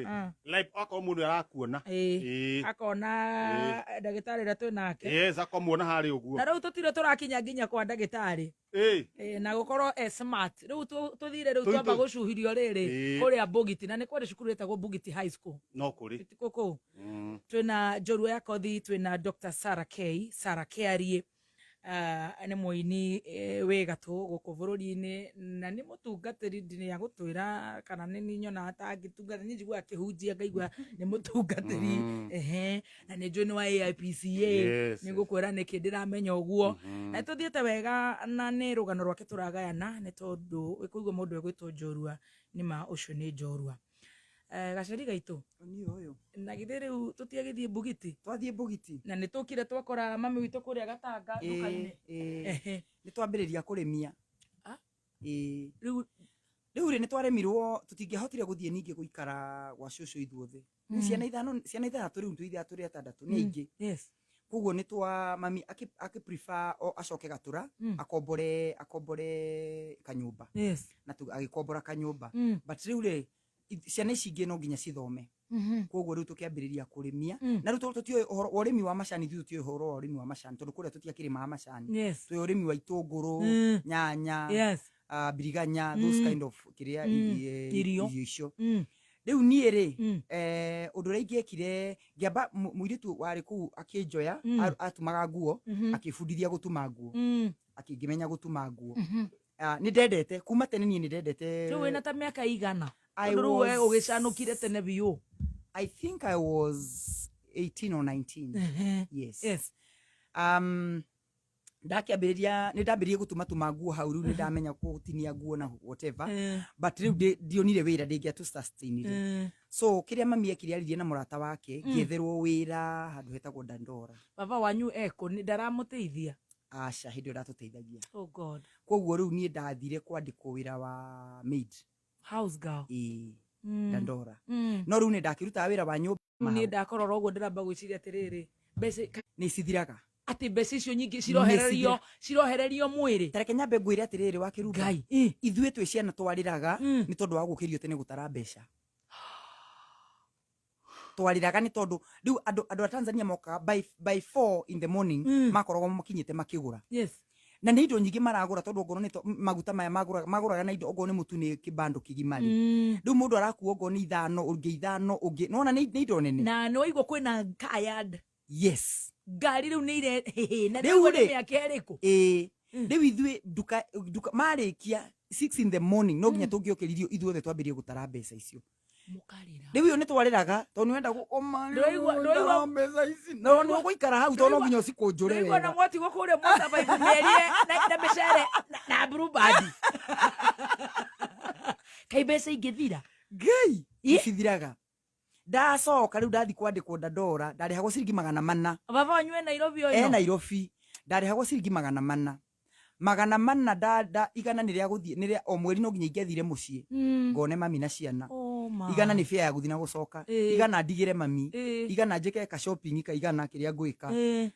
Atĩrĩrĩ, live akorwo mũndũ arakuona. Ĩĩ. Akona ndagĩtarĩ ũrĩa twĩ nake. Yes, akomuona harĩa ũguo. Na rĩu tũtirĩ tũrakinya nginya kwa ndagĩtarĩ. Na gũkorwo e smart. Rĩu tũthire rĩu twamba gũcuhirio rĩrĩ kũrĩa Bugiti, na nĩ kũrĩ cukuru ĩtagwo Bugiti High School. No kũrĩ. Kũ kũu. Twĩna Njorua ya Kothi, twĩna Dr. Sarah K, Sarah Kĩarie. Nĩ mũini wĩ gatũ gũkũ bũrũri-inĩ na nĩ mũtungatĩri, ndini ya gũtwĩra kana nĩ niĩ nyonaga ta angĩtungata, niĩ njiguaga akĩhunjia ngaigua nĩ mũtungatĩri. Ehe, na nĩ njũĩ nĩ wa AIPCA. Nĩ ngũkwĩra nĩkĩ ndĩramenya ũguo. Na nĩ tũthiĩte wega na nĩ rũgano rwake tũragayana nĩ tondũ wĩkũigua mũndũ egwĩtwo njorua, nĩ ma ũcio nĩ njorua. Gaceri gaitũ. Niĩ ũyũ. Na githĩ rĩu tũtiagĩthiĩ Mbugiti? Twathiĩ Mbugiti. Na nĩ tũkire twakora mami witũ kũrĩa Gatanga nduka-inĩ. Ĩĩ. Nĩ twambĩrĩria kũrĩmia. Ah? Ĩĩ. Rĩu Rĩu rĩ nĩ twaremirwo, tũtingĩahotire gũthiĩ ningĩ gũikara gwa cũcũ ithuothe. Rĩu ciana ithano, ciana ithathatũ rĩu twĩ ithatũ tũrĩ atandatũ nĩ aingĩ. Koguo nĩ twa mami akĩ prefer o acoke Gatũra akombore kanyũmba. Na agĩkombora kanyũmba. But rĩu rĩ, ciana ici ingĩ no nginya cithome. Koguo rĩu tũkĩambĩrĩria kũrĩmia. Na rĩu tondũ tũtiũĩ ũhoro wa ũrĩmi wa macani, ithuĩ tũtiũĩ ũhoro wa ũrĩmi wa macani tondũ kũrĩa tũtiakĩrĩmaga macani. Tũĩ ũrĩmi wa itũngũrũ, nyanya, biriganya, those kind of kĩrĩa Irio. Irio icio. Rĩu niĩ rĩ, ũndũ ũrĩa ingĩekire, ngĩamba mũirĩtu warĩ kũu akĩnjoya, atumaga nguo, akĩbundithia gũtuma nguo. Akĩngĩmenya gũtuma nguo. Nĩ ndendete, kuma tene niĩ nĩ ndendete. Rĩu wĩna ta mĩaka igana? Tondũ rĩu we ũgĩcanũkire tene biũ. I think I was 18 or 19. Yes. Ndakĩambĩrĩria, nĩ ndambĩrĩirie gũtuma tuma nguo hau, rĩu nĩ ndamenya gũtinia nguo na whatever. But rĩu ndionire wĩra ndĩngĩatũ sustainire. So kĩrĩa mami ekire, aririe na mũrata wake, ngĩetherwo wĩra handũ hetagwo Dandora. Baba wanyu ekũ? Nĩ ndaramũteithia? Aca, hĩndĩ ĩyo ndatũteithagia. Oh God. Koguo rĩu niĩ ndathire kwandĩkwo wĩra wa maid. House girl. Ĩĩ. Dandora. No rĩu nĩ ndakĩrutaga wĩra wa nyũmba. Rĩu niĩ ndakorora ũguo ndĩramba gwĩciria atĩrĩrĩ, mbeca nĩ cithiraga. Atĩ mbeca icio nyingĩ cirohererio, cirohererio mwĩrĩ. Ta reke nyambe ngwĩre atĩrĩrĩ, wakĩrumba. Ngai. Ithuĩ twĩ ciana twarĩraga nĩ tondũ wa gũkĩrio tene gũtara mbeca. Twarĩraga nĩ tondũ rĩu andũ a Tanzania mokaga by 4 in the morning, makoragwo makinyĩte makĩgũra. Na nĩ indo nyingĩ maragũra tondũ ongorwo nĩ maguta maya magũraga na indo, ongorwo nĩ mũtu nĩ kĩbando kĩgima rĩ. Rĩu mũndũ arakua ongorwo nĩ ithano, ũngĩ ithano, ũngĩ. Nĩwona nĩ indo nene. Na nĩ waigua kwĩna car yard. Yes. Ngari rĩu nĩ ire, hehe, na Rĩu rĩu nĩ rĩ, mĩaka ĩrĩkũ? Ĩĩ. Rĩu ithuĩ nduka marĩkia 6 in the morning no nginya tũngĩokĩririo ithuothe twambĩrĩrie gũtara mbeca icio. Mũkarĩra. Rĩu ĩyo nĩ twarĩraga tondũ nĩ wenda gũkoma rĩu gũtara mbeca ici. No nĩ ũgũikara hau tondũ no nginya ũcikũnjũre Ndũraigua na wega. mwatigwo kũrĩa mũsurvive mĩeri na mĩcere na Blue Band. Kaĩ mbeca ingĩthira? Ngai, nĩcithiraga. Ndacoka rĩu ndathi kwandĩkwo Dandora, ndarĩhagwo ciringi 400. Baba wanyu e Nairobi E ũyũ? Nairobi. Ndarĩhagwo ciringi 400. 400 nda igana nĩ rĩa gũthiĩ, nĩ rĩa o mweri no nginya ingĩathire mũciĩ ngone mami na ciana. Oh my. Igana nĩ fare ya gũthiĩ na gũcoka. Igana ndigĩre mami. Igana njĩke ka shopping ka igana kĩrĩa ngwĩka.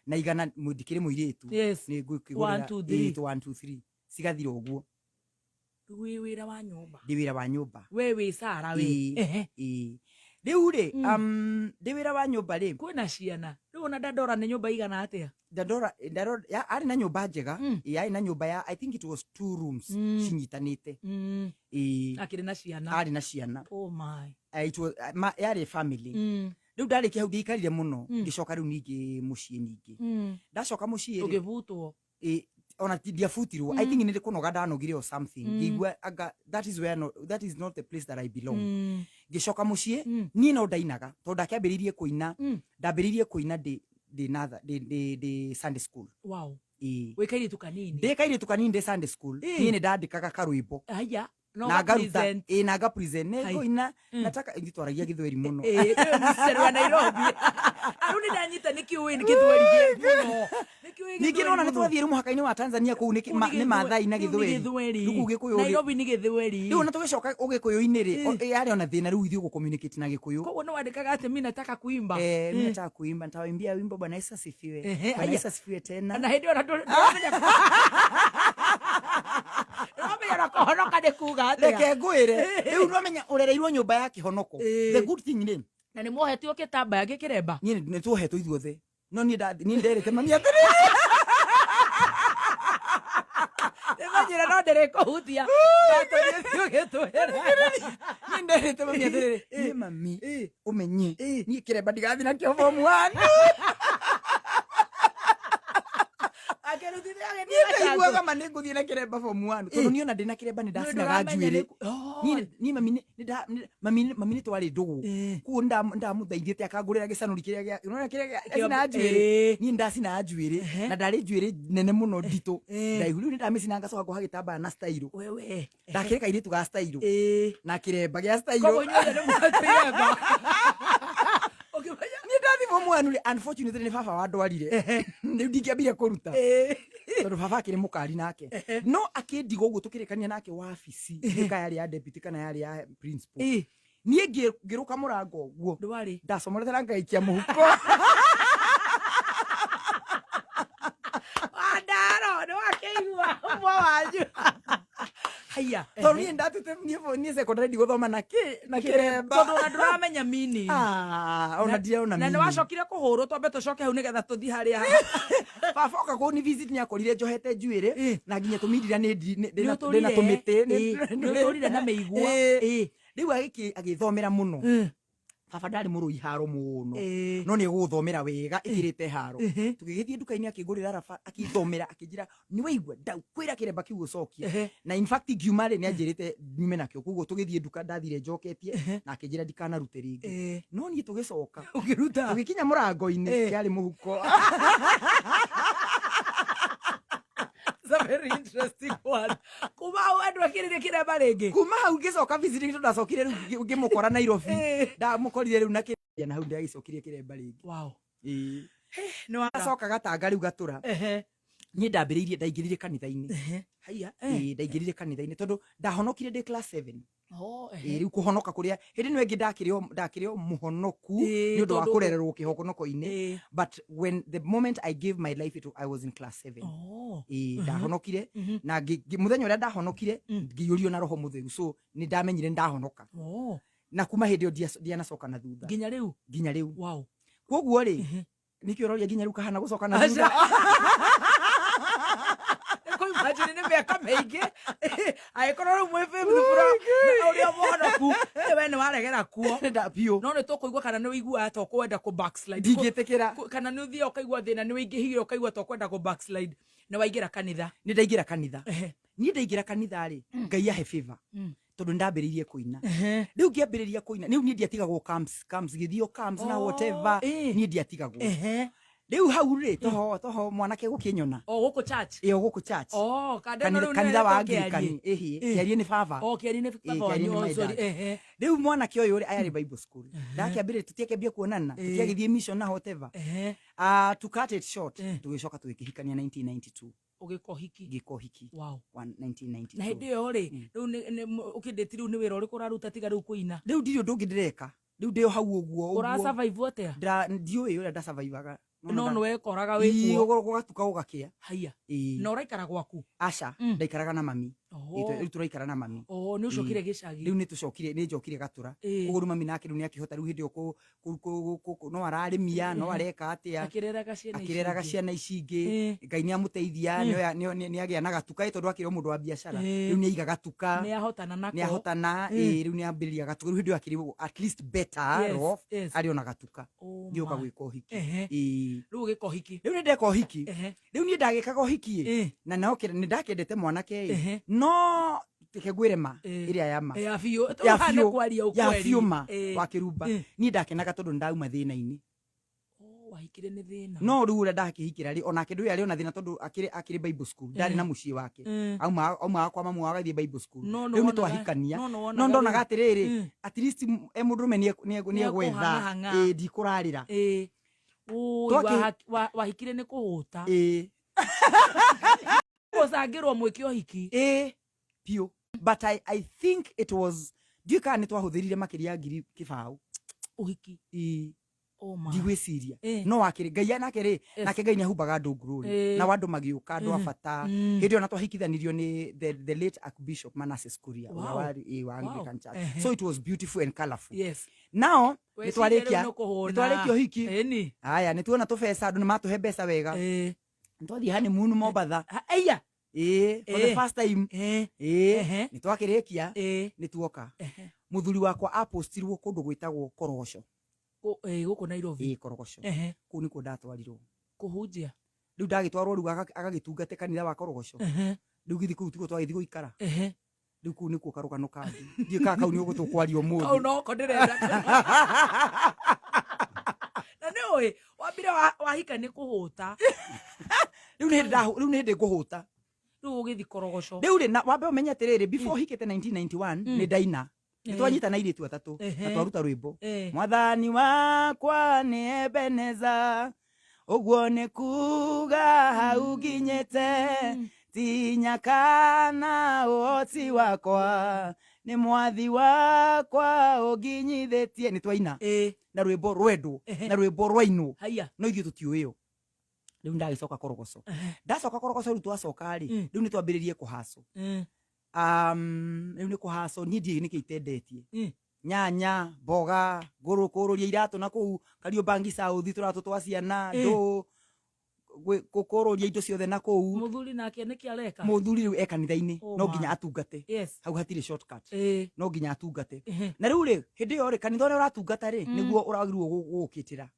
Na igana ndikĩrĩ mũirĩtu. Nĩ ngũkĩgũrĩra. 1, 2, 3. Ĩĩ, 1, 2, 3. Cigathira ũguo. Rĩu wĩ wĩra wa nyũmba. Ndĩ wĩra wa nyũmba. We wĩ Sara we. Ĩĩ, ĩĩ. Rĩu rĩ, ndĩ wĩra wa nyũmba rĩ. Kwĩna ciana. Rĩu ona Dandora nĩ nyũmba igana atĩa? Dandora, Dandora, ya, arĩ na nyũmba njega. Ĩĩ, arĩ na nyũmba ya, I think it was 2 rooms cinyitanĩte. Ĩĩ. Akĩrĩ na ciana. Arĩ na ciana. Oh my. It was, ma, yarĩ family. Rĩu ndarĩkia hau ndiaikarire mũno, ngĩcoka rĩu ningĩ mũciĩ ningĩ. Ndacoka mũciĩ rĩ, Ũgĩbutwo. Ĩ, ona ti ndiabutirwo. I think nĩ kũnoga ndanogire or something. Ngĩigua anga that is where no, that is not the place that I belong. Ngĩcoka mũciĩ, niĩ no ndainaga tondũ ndakĩambĩrĩirie kũina, ndambĩrĩirie kũina ndĩ natha ndĩ Sunday school. Wow. Ĩĩ. Wĩ kairĩtu kanini. Ndĩ kairĩtu kanini ndĩ Sunday school. Niĩ nĩ ndandĩkaga karwĩmbo. Aya. No Na ngaruta, present. ĩĩ, na nga present. Nĩ Hai. ngũina, nataka ithuĩ twaragia gĩthweri mũno. Ĩĩ, nĩwe mũciari wa Nairobi. Arũ nĩ ndanyita nĩ kĩũĩ nĩ gĩthweri mũno. Nĩ kĩũĩ Ningĩ gĩthweri nona nĩ mũno. twathiĩ rĩu mũhaka-inĩ wa Tanzania kũu nĩ Kũu nĩ nĩ Maathai na Kũu nĩ gĩthweri. gĩthweri. Rĩu kũu gĩkũyũ rĩ- Nairobi nĩ gĩthweri. Rĩu ona tũgĩcoka ũgĩkũyũ-inĩ rĩ, yarĩ ona thĩna rĩu ithuĩ gũ communicate na gĩkũyũ. Koguo nĩ wandĩkaga atĩ mimi nataka kuimba. Mimi nataka kuimba, nitawaimbia wimbo Bwana Yesu asifiwe. Ehe, Bwana aya. Yesu asifiwe tena. Na hĩndĩ ĩyo ona ndũramenya na kũhonoka. Nĩ kuga atĩa? Reke ngwĩre, rĩu nomenya ũrereirwo nyũmba ya kĩhonoko. The good thing nĩ Na nĩ mwohetio gĩtambaya gĩkĩremba? Niĩ nĩ tuohetwo ithuothe, no niĩ niĩ nderĩte mami atĩrĩrĩ, Nĩmanyĩra no ndĩrĩkũhutia. Watũthiĩ ũgĩtwĩra. Niĩ nderĩte mami atĩrĩrĩ, niĩ mami, ũmenye niĩ kĩremba ndigathiĩ nakĩo form one. Akĩrutithia agĩthiĩ Niĩ na chance. ndaiguaga ma nĩ ngũthiĩ na kĩremba form one, tondũ niĩ ona ndĩ na kĩremba nĩ ndacinaga Ndũramenya njuĩrĩ. Niĩ Niĩ mami mami nĩ twarĩ ndũgũ, koguo nĩ ndamũthaithĩte akangũrĩra gĩcanũri kĩrĩa gĩa unaona kĩrĩa gĩa gĩcinaga njuĩrĩ. Niĩ nĩ ndacinaga njuĩrĩ na ndarĩ njuĩrĩ nene mũno nditũ, ndaihu. Rĩu nĩ ndamĩcinaga ngacoka ngoha gĩtambaya na style. Wewe. Ndakĩrĩ kairĩtu ga style na kĩremba gĩa style. Koguo inyuothe nĩ mwatwĩremba. Ũkĩmenya Niĩ ndathi form one rĩ, unfortunately nĩ baba wandwarire. Rĩu ndingĩambire kũruta tondũ baba akĩrĩ mũkari nake, no akĩndiga ũguo tũkĩrĩkania nake wabici, ndiũĩ kana yarĩ ya deputy kana yarĩ ya principal. Niĩ ngĩrũka mũrango ũguo, Ndwarĩ. ndacomorete na ngaikia mũhuko. Wandaro nĩ wakĩigua ũmwe wanyu. Haiya. Tondũ niĩ ndatute niĩ secondary ndigũthoma na kĩ na kĩremba. Tondũ ona ndũramenya meaning. Ah, ona ndirona Na nĩ meaning. wacokire kũhũrwo? Twambe tũcoke hau nĩgetha tũthiĩ harĩa. Baba oka kũni visit nĩ akorire njohete njuĩrĩ na nginya tũmindira nĩ ndĩna Nĩ tũmĩtĩ. Nĩ ũtũrire na mĩigua. Rĩu agĩthomera mũno. Baba ndarĩ mũrũi haro mũno, no nĩ egũgũthomera wega ĩkĩrĩte haro. Tũgĩgĩthiĩ nduka-inĩ, akĩngũrĩra raba, akĩthomera, akĩnjĩra, "Nĩ waigua ndakwĩra kĩremba kĩu ũcokie." Na in fact ngiuma rĩ, nĩ anjĩrĩte nyume nakĩo, koguo tũgĩthiĩ nduka ndathire njoketie na akĩnjĩra ndikanarute rĩngĩ. No niĩ tũgĩcoka Ũkĩruta. tũgĩkinya mũrango-inĩ, kĩarĩ mũhuko. It's a very interesting one. Kuma hau andũ akĩrĩre kĩremba rĩngĩ? Kuma hau ngĩcoka visiting, tondũ ndacokire rĩu ngĩmũkora Nairobi, ndamũkorire rĩu na kĩremba, na hau ndagĩcokirie kĩremba rĩngĩ. Ĩĩ. Nĩ wa Acoka gatanga rĩu gatũra, niĩ ndambĩrĩirie, ndaingĩrire kanitha-inĩ. Haiya. Ĩĩ, ndaingĩrire kanitha-inĩ tondũ ndahonokire ndĩ class 7. Oh, Ĩĩ, rĩu kũhonoka kũrĩa hĩndĩ ĩno ĩngĩ ndakĩrĩ o mũhonoku nĩ ũndũ wa kũrererwo kĩhonoko-inĩ, but when the moment I gave my life, I was in class 7. Ĩĩ, ndahonokire na mũthenya ũrĩa ndahonokire ngĩiyũrio na Roho Mũtheru, so nĩ ndamenyire nĩ ndahonoka. Na kuma hĩndĩ ĩyo ndianacoka na thutha. Nginya rĩu? Nginya rĩu. Koguo rĩ, nĩkĩo ũroria nginya rĩu kahana gũcoka na Aca. thutha. Kũimagine nĩ mĩaka mĩingĩ angĩkorwo rĩu mwĩ fifth floor na ũrĩa mũhonoku, we nĩ waregera kuo. Biũ. No nĩ tũkũigua kana nĩ ũiguaga ta ũkwenda kũ backslide. Ndingĩtĩkĩra. Kana nĩ ũthiaga ũkaigua thĩna nĩ ũingĩhire, ũkaigua ta ũkwenda kũ backslide nĩ waingĩra kanitha? Nĩ ndaingĩra kanitha. Niĩ ndaingĩra kanitha rĩ, Ngai ahe favor, tondũ nĩ ndambĩrĩirie kũina. Rĩu ngĩambĩrĩria kũina, rĩu niĩ ndiatigagwo camps, camps gĩthio camps na whatever. Niĩ ndiatigagwo. Rĩu hau rĩ, toho toho mwanake gũkĩnyona. O gũkũ church? Ĩyo gũkũ church. Oh, kanda ĩno Kanitha rĩu nĩyo kanitha wa ĩretwo Kĩarie. Anglican. Ĩhĩ, Kĩarie nĩ baba. Oh, Kĩarie nĩ Ĩĩ, baba Kĩarie wanyu. nĩ Oh, my sorry. dad. Rĩu mwanake ũyũ rĩ, ayarĩ Bible school, ndakĩambĩrĩria, tũtiakĩambia kuonana, tũtiagĩthiĩ mission na whatever. To cut it short, tũgĩcoka tũgĩkĩhikania 1992. Ũgĩka ũhiki? Ngĩka ũhiki. Na hĩndĩ 1992. ĩyo rĩ, rĩu ũkĩndĩti rĩu nĩ wĩra ũrĩkũ ũraruta tiga rĩu kũina? Rĩu ndirĩ ũndũ ũngĩ ndĩreka, rĩu ndĩ o hau ũguo ũguo. Ũrasurvive atĩa? Ndiũĩ ũrĩa ndasurvivaga. No nĩ wekoraga wĩkuo? Gũgatuka gũgakĩa. Haiya. Ĩĩ. Na ũraikara gwaku? Aca, ndaikaraga na mami. Ĩĩ, rĩu tũraikara na mami. Oh, nĩ ũcokire gĩcagi? Rĩu nĩ tũcokire, nĩ njokire gatũra. Koguo rĩu mami nake rĩu nĩ akĩhota rĩu hĩndĩ ĩyo no ararĩmia, no areka atĩa. Akĩreraga ciana ici Akĩreraga ingĩ. ciana ici ingĩ. Ngai nĩ amũteithia, nĩ agĩa na gatuka, ĩ tondũ akĩrĩ o mũndũ wa biacara. Rĩu nĩ aiga gatuka. Nĩ ahotana nako. Nĩ ahotana, ĩĩ, rĩu nĩ ambĩrĩria gatuka. Rĩu hĩndĩ ĩyo akĩrĩ at least better off, arĩ ona gatuka. Oh Ngĩũka my. gwĩka ũhiki. Ĩĩ. Rĩu ũgĩka ũhiki? Rĩu nĩ ndeka ũhiki. Rĩu niĩ ndagĩkaga ũhiki ĩ, na no nĩ ndakĩendete mwanake ĩ, no reke ngwĩre ma ĩrĩa ya ma. Ya biũ. Ya Tũhane biũ, kwaria ya ũkweri. biũ ma wa kĩrumba. Niĩ ndakenaga tondũ nĩ ndauma thĩna-inĩ. Oh, wahikire nĩ thĩna. No rĩu ũrĩa ndakĩhikĩra rĩ, onake ndũĩ arĩ ona thĩna, tondũ akĩrĩ Bible school, ndarĩ na mũciĩ wake. Aumaga kwa mamu wao agathiĩ Bible school. No Rĩu nĩ twahikania. No ndonaga atĩrĩrĩ, at least e mũndũrũme nĩ egwetha. Nĩekũhang'ahang'a. Ĩĩ, ndikũrarĩra. Ũi, wahikire nĩ kũhũta. Ĩĩ. Gũcangĩrwo mwĩke ũhiki. Ĩĩ biũ, but I think it was, ndiũĩ kana nĩ twahũthĩrire makĩria ya 20,000. Ũhiki? Ĩĩ. Oh my. Ndigwĩciria. Eh. No wakĩrĩ Ngai nake rĩ, nake Ngai nĩ ahumbaga andũ ngurũri. Nao andũ magĩũka, andũ a bata. Hĩndĩ ĩyo na twahikithanirio nĩ the late Archbishop Manasseh Kuria, ũrĩa warĩ wa Anglican Church. So it was beautiful and colorful. Now nĩ Weciria rĩu twarĩkia nĩ ũkũhũna. nĩ twarĩkia ũhiki. Ĩni. Haya, nĩ tuona tũbeca, andũ nĩ matũhe mbeca wega. Nĩ twathiĩ honeymoon Mombatha. Aya. Ĩĩ, for the first time. Ĩĩ. Nĩ twakĩrĩkia, nĩ tuoka. Mũthuri wakwa apostirwo kũndũ gwĩtagwo Korogoco. Gũkũ Nairobi. Ĩĩ, Korogoco. Kũu nĩkuo ndatwarirwo. Kũhunjia. Rĩu ndagĩtwarwo rĩu agagĩtungate kanitha wa Korogoco. Rĩu gĩthiĩ kũu tiguo twagĩthiĩ gũikara. Rĩu kũu nĩkuo karũgano kangĩ, ndiũĩ kana kau nĩ ũgũtũkwaria Kau ũmũthĩ. Noko ndĩrenda na nĩ ũĩ wambire wahika nĩ kũhũta. Rĩu nĩ hĩndĩ rĩu nĩ hĩndĩ ngũhũta. Rĩu ũgĩthi Korogoco. Rĩu rĩ, na wambe ũmenye atĩrĩrĩ, before hikĩte 1991 nĩ ndaina, nĩ twanyita na airĩtu atatũ na twaruta rwĩmbo, "Mwathani wakwa nĩ Ebeneza, ũguo nĩ kuga hau nginyĩte tinya kana ũhoti wakwa, nĩ mwathi wakwa ũnginyithĩtie." Nĩ twaina na rwĩmbo rwendwo na rwĩmbo rwainwo. Haya. No ithuĩ tũtiũĩyo. Rĩu ndagĩcoka Korogoco. Ndacoka Korogoco, rĩu twacoka rĩ, rĩu nĩ twambĩrĩrie kũhaco. Rĩu nĩ kũhaco, niĩ ndiũĩ nĩkĩ itendetie nyanya, mboga, ngũrũ, kũrũria iratũ na kũu Kariũmbangi South, tũratũ twa ciana, ndũ gũkũrũria indo ciothe na kũu. Mũthuri nake nĩkĩ areka? Mũthuri rĩu e kanitha-inĩ. Oh No my. nginya atungate. Hau hatirĩ shortcut. No nginya atungate. Na rĩu rĩ, hĩndĩ ĩyo rĩ, kanitha ũrĩa ũratungata rĩ, nĩguo ũragĩrĩirwo gũgũkĩtĩra.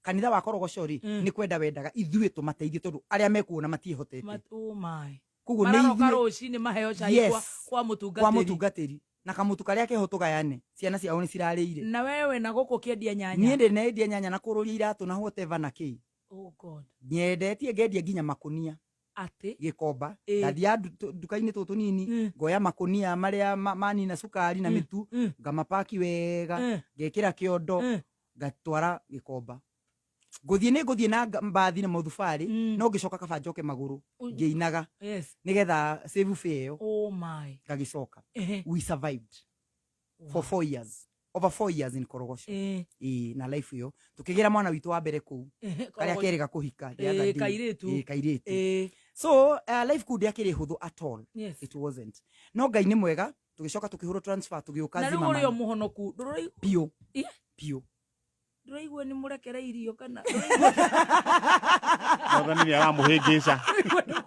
Kanitha wa Korogoco rĩ, nĩ kwenda wendaga ithuĩ tũmateithie, tondũ arĩa mekuona matiĩhotete. Oh my. Koguo nĩ Mararoka ithuĩ rũcinĩ maheo cai kwa kwa mũtungatĩri. Mũtungatĩri na kamũtu karĩa keho tũgayane, ciana ciao nĩ cirarĩire. Na wewe na gũkũ ũkĩendia nyanya. Niĩ ndĩ nendia nyanya na kũrũria iratũ na whatever na kĩ. Oh God. Nyendetie ngendia nginya makũnia. Atĩ? Gĩkomba. Ndathiaga nduka-inĩ tũtũ tũnini, ngoya makũnia marĩa manina cukari na mĩtu, ngamapaki wega, ngekĩra kĩondo, ngatwara Gĩkomba. Ngũthiĩ nĩ ngũthiĩ na mbathi na mũthubarĩ, no ngĩcoka kaba njoke magũrũ ngĩinaga nĩgetha save fare ĩyo. Oh my. Ngagĩcoka. We survived for 4 years, over 4 years in Korogoco. Ĩĩ, na life ĩyo tũkĩgĩra mwana witũ wa mbere kũu, karĩa kerĩga kũhika the other day. Kairĩtu. Ĩĩ, kairĩtu. So life kũu ndĩakĩrĩ hũthũ at all. It wasn't. No Ngai nĩ mwega, tũgĩcoka tũkĩhũrwo transfer, tũgĩũka Na rĩu Zimmerman. ũrĩ o mũhonoku? Biũ. Biũ. Ndũraigua nĩ mũrekere irio kana? Mwathani nĩ aramũhĩngĩca.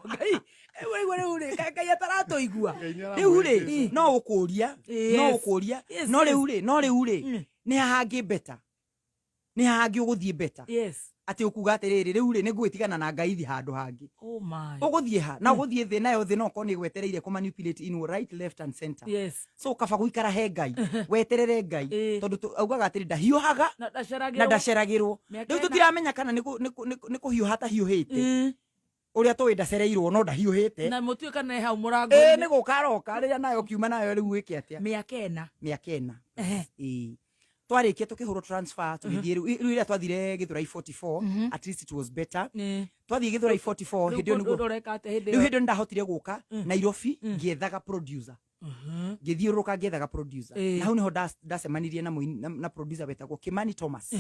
Ngai, ũraigua rĩu rĩ, Ngai ataratũigua. Ngai nĩ Rĩu rĩ, aramũhĩngĩca. no ũkũria, no ũkũria, no rĩu rĩ, no rĩu rĩ, nĩ hangĩ better, nĩ hangĩ ũgũthiĩ better, atĩ ũkuga atĩrĩrĩ, rĩu rĩ, nĩ ngũgĩtigana na Ngai, thi handũ hangĩ. Oh my. Ũgũthiĩ ha na ũgũthiĩ thĩ nayo, thĩ no korwo nĩ gwetereire kũ manipulate in right, left and center. So kaba gũikara he Ngai, weterere Ngai, tondũ augaga atĩrĩ, ndahiũhaga Na na ndaceragĩrwo. Ndaceragĩrwo. Mĩaka Rĩu ĩna. Tũtiramenya kana nĩ kũhiũha tahiũhĩte, ũrĩa tũĩ ndacereirwo, no ndahiũhĩte. Na mũtuĩ kana hau Ĩ mũrango-inĩ. Nĩ gũka aroka rĩrĩa nayo kiuma nayo rĩu wĩke atĩa? Mĩaka 4. Mĩaka 4. Ĩĩ, twarĩkia tũkĩhũrwo transfer, tũgĩthiĩ rĩu rĩu ĩrĩa twathire Gĩthũrai 44, at least it was better. Twathiĩ Gĩthũrai 44, hĩndĩ ĩyo nĩguo Ũreka atĩa hĩndĩ rĩu ĩyo? Hĩndĩ ĩyo nĩndahotire gũka Nairobi ngĩethaga producer, ngĩthiũrũrũka ngĩethaga producer. Na hau nĩho ndacemanirie na producer wetagwo Kimani Thomas.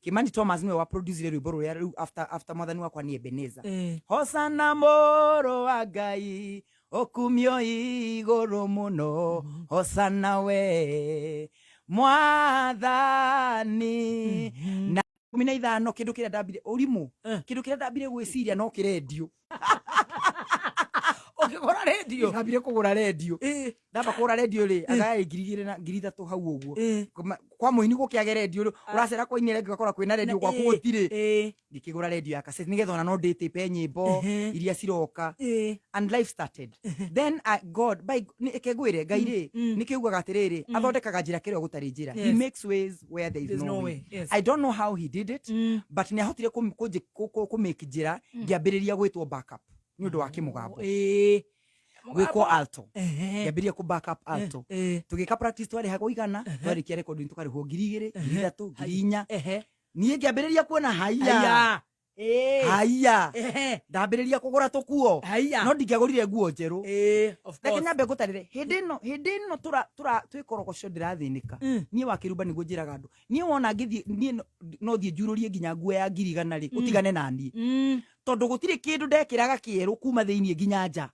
Kimani Thomas nĩwe wa producire rwĩmbo rũrĩa rĩu after "Mwathani Wakwa Nĩ Ebeneza", "Hosana mũrũ wa Ngai, ũkumio igũrũ mũno, hosana we mwathani." Na 15, kĩndũ kĩrĩa ndambire ũrimũ, kĩndũ kĩrĩa ndambire gwĩciria no kĩrendio. Ũkĩgũra rendio? Ndambire kũgũra rendio. Ndamba kũgũra rendio rĩ, anga yarĩ 2000 na 3000 hau ũguo. Kwa mũini gũkĩage rendio rĩ, ũracera kwa inĩ ũgakora kwĩna rendio, gwaku gũtirĩ. Ngĩkĩgũra rendio ya cassette nĩgetha ona no ndĩtĩpe nyĩmbo iria ciroka. And life started then. God by reke ngwĩre, Ngai rĩ, nĩkĩo ugaga atĩrĩrĩ, athondekaga njĩra kĩrĩa gũtarĩ njĩra. He makes ways where there is There's no no way. way, yes. I don't know how he did it, but nĩ ahotire kũ make njĩra. Ngĩambĩrĩria gwĩtwo backup nĩ ũndũ wa kĩmũgambo, gwĩkwo alto. Ngĩambĩrĩria kũ back up alto. Tũgĩka practice, twarĩhagwo 100, twarĩkia recording tũkarĩhwo 2000, 3000, 4000. Niĩ ngĩambĩrĩria kuona haiya. Haya. Haiya. Ehe. Ndambĩrĩria kũgũra tũkuo. Haiya. No ndingĩagũrire nguo njerũ. Of Reke course. nyambe ngũtarĩre hĩndĩ ĩno tũra twĩ korogoco ndĩrathĩnĩka. Niĩ wa kĩrumba nĩguo njĩraga andũ, niĩ wona ngĩthiĩ niĩ no thiĩ njurũrie nginya nguo ya 100,000 rĩ, ũtigane na niĩ, tondũ gũtirĩ kĩndũ ndekĩraga kĩerũ kuma thĩiniĩ nginya nja.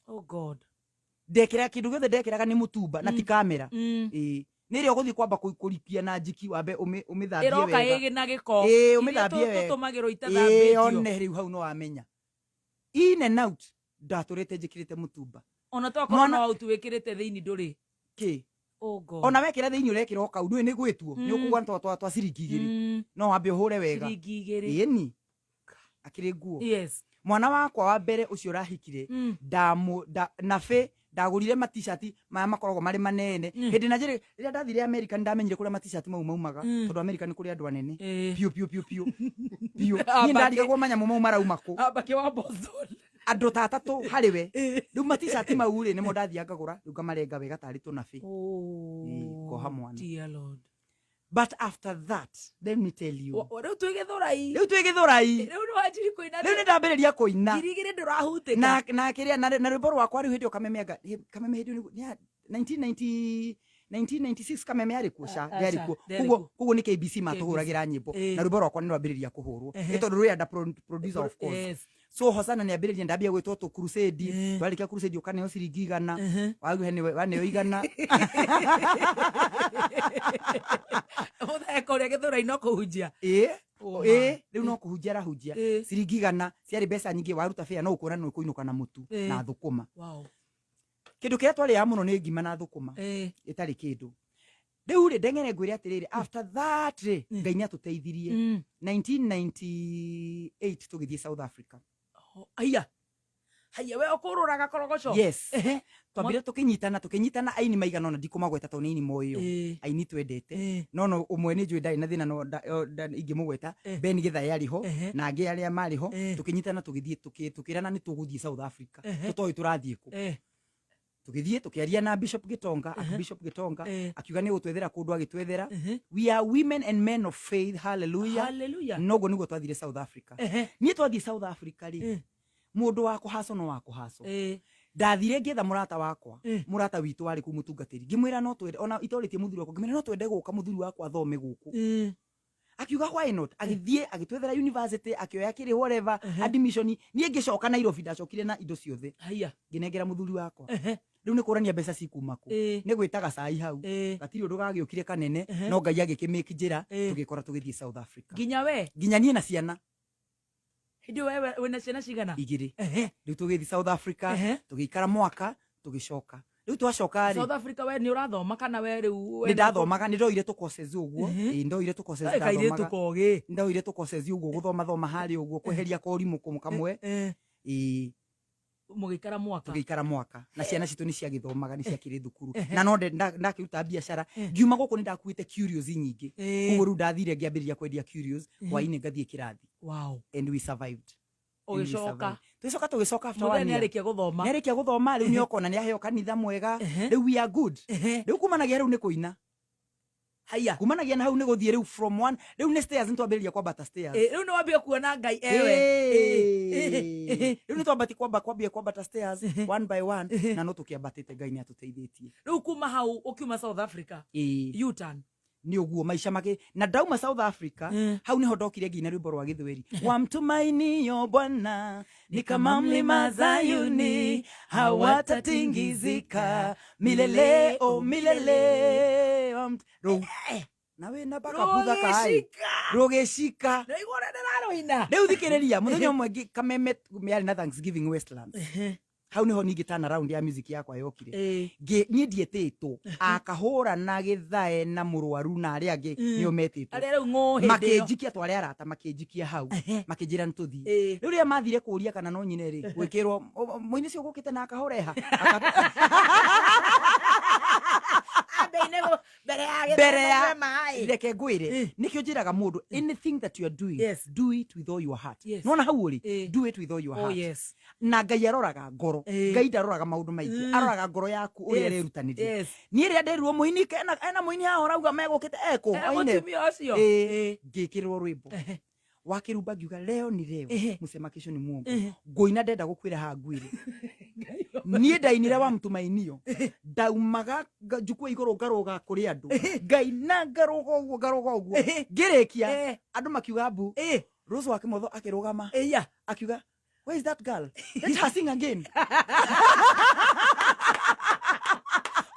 Oh God. Ndekĩraga kĩndũ gĩothe ndekĩraga nĩ mũtumba na ti kamera. Ĩĩ, nĩ ĩrĩa ũgũthiĩ kwamba kũrikia na njiki, wambe ũmĩthambie Ĩroka wega. ĩgĩ na gĩko. Ĩĩ, Iria ũmĩthambie wega. tũtũmagĩrwo Ĩĩ, itathambĩtio. One rĩu hau no wamenya in and out ndatũrĩte njĩkĩrĩte mũtumba. Ona tokorwo no autu wĩkĩrĩte thĩinĩ ndũrĩ. Kĩ? Oh God. Ona wekĩra thĩinĩ ũrekĩra o kau ndũĩ nĩ gwĩtuo nĩ ũkũgwa twa ciringi 2. No wambe ũhũre wega. Ciringi 2. Ĩni akĩrĩ nguo. Mwana wakwa wa mbere ũcio ũrahikire, ndamu nabĩ ndagũrire matishati maya makoragwo marĩ manene. Hĩndĩ na njĩrĩ rĩrĩa ndathire America nĩ ndamenyire kũrĩa matishati mau maumaga, tondũ America nĩ kũrĩ andũ anene piũ piũ piũ piũ piũ. Niĩ ndarigagwo manyamũ mau marauma kũ. Ambake wa Boston. Andũ ta atatũ harĩ we. Rĩu matishati mau rĩ, nĩmo ndathiaga ngagũra, rĩu ngamarenga wega tarĩ tũnabĩ. Oh, Ngoha mwana. Dear Lord. But after that, let me tell you, Rĩu twĩ Gĩthũrai. Rĩu twĩ Gĩthũrai. Rĩu nĩ wanjiri kũina. Rĩu nĩ ndambĩrĩria kũina. 2,000 ndũrahutĩka. Na kĩrĩa na rwĩmbo rwakwa rĩu hĩndĩ ĩyo Kameme anga Kameme hĩndĩ ĩyo 1990 1996 Kameme arĩ kuo ca? Aca, Ndĩarĩ kuo. Ndĩarĩ Koguo kuo. Koguo nĩ KBC matũhũragĩra nyĩmbo. Na rwĩmbo rwakwa nĩ rwambĩrĩria kũhũrwo nĩ tondũ rwĩ under producer, of course. So Hosana nĩ ambĩrĩria, ndambia gwĩtwo tũ crusade. Twarĩkia crusade ũkaneo ciringi 100. Waguhe nĩwe waneo 100. Mũtheko ũrĩa Gĩthũrai no kũhunjia. Ĩĩ. Oh, Ĩĩ, rĩu no kũhunjia arahunjia. Ciringi 100 ciarĩ mbeca nyingĩ, waruta bĩa no ũkuona nĩ ũkũinũka na mũtu na thũkũma. Kĩndũ kĩrĩa twarĩaga mũno nĩ ngima na thũkũma ĩtarĩ kĩndũ. Rĩu rĩ, ndeng'ere ngwĩre atĩrĩrĩ, after that rĩ, Ngai nĩ atũteithirie. 1998 tũgĩthiĩ South Africa. Oh, aya haya, we ũkũrũraga korogoco. Yes. Twambire tũkĩnyitana aini maigana ona ndikũmagweta tondũ nĩ aini moĩyo, aini twendete. No ũmwe nĩ njũĩ ndarĩ na thĩna, no ingĩmũgweta. Ben Gĩthae arĩ ho na angĩ arĩa marĩ ho. Tũkĩnyitana tũgĩthiĩ, tũkĩrana nĩ tũgũthiĩ South Africa. Tũtoĩ tũrathiĩ kũ. Tũgĩthiĩ tũkĩaria na Bishop Gitonga, Bishop Gitonga akiuga nĩ gũtwethera kũndũ, agĩtwethera. We are women and men of faith, hallelujah. Hallelujah. Noguo nĩguo twathire South Africa. Niĩ twathiĩ South Africa rĩ, mũndũ wa kũhacwo no wa kũhacwo. Ndathire ngĩetha mũrata wakwa, mũrata witũ warĩ kũu, mũtungatĩri, ngĩmwĩra no twende, ona itorĩtie mũthuri wakwa, ngĩmwĩra no twende gũka mũthuri wakwa athome gũkũ. Akiuga why not. Agĩthiĩ agĩtwethera university, akĩoya kĩrĩ whatever admission. Niĩ ngĩcoka Nairobi, ndacokire na indo ciothe. Haya. Ngĩnengera mũthuri wakwa. Rĩu nĩ kũrania mbeca cikuma kũ? Nĩ gwĩtaga cai hau. Gatirĩ ũndũ gagĩũkire kanene, no Ngai agĩkĩmĩki njĩra, tũgĩkora tũgĩthiĩ South Africa. Nginya we? Nginya niĩ na ciana. Hĩndĩ ĩyo we wĩna ciana cigana? 2. Rĩu tũgĩthiĩ South Africa, tũgĩikara mwaka, tũgĩcoka. Rĩu twacoka rĩ, South Africa we nĩ ũrathoma kana we rĩu nĩ ndathomaga, nĩ ndoire tũ courses ũguo. Ĩĩ, ndoire tũ courses. Kairĩtu Ndathomaga. kogĩ. Ndoire tũ courses ũguo, gũthoma thoma harĩa ũguo, kweheria korimũ kũmwe kamwe. Ĩĩ. Mũgĩikara mwaka. Tũgĩikara mwaka na ciana citũ nĩ ciagĩthomaga, nĩ ciakĩrĩ thukuru, na no ndakĩruta biacara. Ngiuma gũkũ nĩ ndakuĩte curios nyingĩ. Koguo rĩu ndathire ngĩambĩrĩria kwendia curios, hwainĩ ngathiĩ kĩrathi. And we survived. And we Ũgĩcoka. survived. Tũgĩcoka after Mũthee one nĩ year. arĩkia gũthoma. Nĩarĩkia gũthoma, rĩu nĩokona nĩaheo kanitha mwega. Rĩu we are good. Rĩu kumanagia rĩu nĩ kũina. Haya. Kumanagia na hau nĩ gũthiĩ rĩu from one, rĩu nĩ stairs, nĩ twambĩrĩria kwambata stairs. Rĩu nĩ wambia kuona Ngai ewe. Rĩu nĩ twambati kwamba kwambia kwambata stairs one by one, na no tũkĩambatĩte, Ngai nĩ atũteithĩtie. Rĩu kuma hau ũkiuma South Africa, U-turn. Nĩ ũguo maica magĩ na ndauma South Africa, hau niho ndokire nginya rwĩmbo rwa gĩthweri, wamtumainio Bwana ni kama mlima Zayuni, hawatatingizika milele o milele. Rũu na wĩna mpaka butha kai. Rũgĩcika. Rũgĩcika. Nĩwaigua ũrĩa ndĩrarũina? Rĩu thikĩrĩria, mũthenya ũmwe Kameme yarĩ na Thanksgiving Westlands. Hau niho ningĩ turn around ya music yakwa yokire. Niĩ ndietĩtwo, akahũra na Gĩthae na mũrwaru na arĩa angĩ nĩo metĩtwo. Arĩa rĩu ng'ũ hĩndĩ ĩyo. Makĩnjikia, twarĩ arata, makĩnjikia hau, makĩnjĩra nĩ tũthiĩ. Rĩu rĩrĩa mathire kũria kana no nyine rĩ, gwĩkĩrwo mũini ũcio ũgũkĩte na akahũra eha. Ambe-inĩ mbere ya gĩthomo Mbere ya kwĩ maĩ. Reke ngwĩre nĩkĩo njĩraga mũndũ, anything that you are doing, do it with all your heart. Nona hau ũrĩ, do it with all your heart. Na Ngai aroraga ngoro. Ngai ndaroraga maũndũ maingĩ, aroraga ngoro yaku ũrĩa ĩrerutanĩria. Niĩ rĩrĩa nderirwo mũini ena mũini haha ũrauga megũkĩte ekũ Eh, oine. Mũtumia ũcio. Ngĩkĩrwo rwĩmbo. Wa Kĩrumba ngiuga leo ni leo, msema kesho ni muongo. Ngũina ndenda gũkwĩra haha ngwĩre niĩ ndainire wa mtumainio, ndaumaga njukua igũrũ ngarũga kũrĩ andũ, ngaina ngarũga ũguo ngarũga ũguo, ngĩrĩkia andũ makiuga mbu. Rose wa Kĩmotho akĩrũgama akiuga, "Where is that girl? Let her sing again."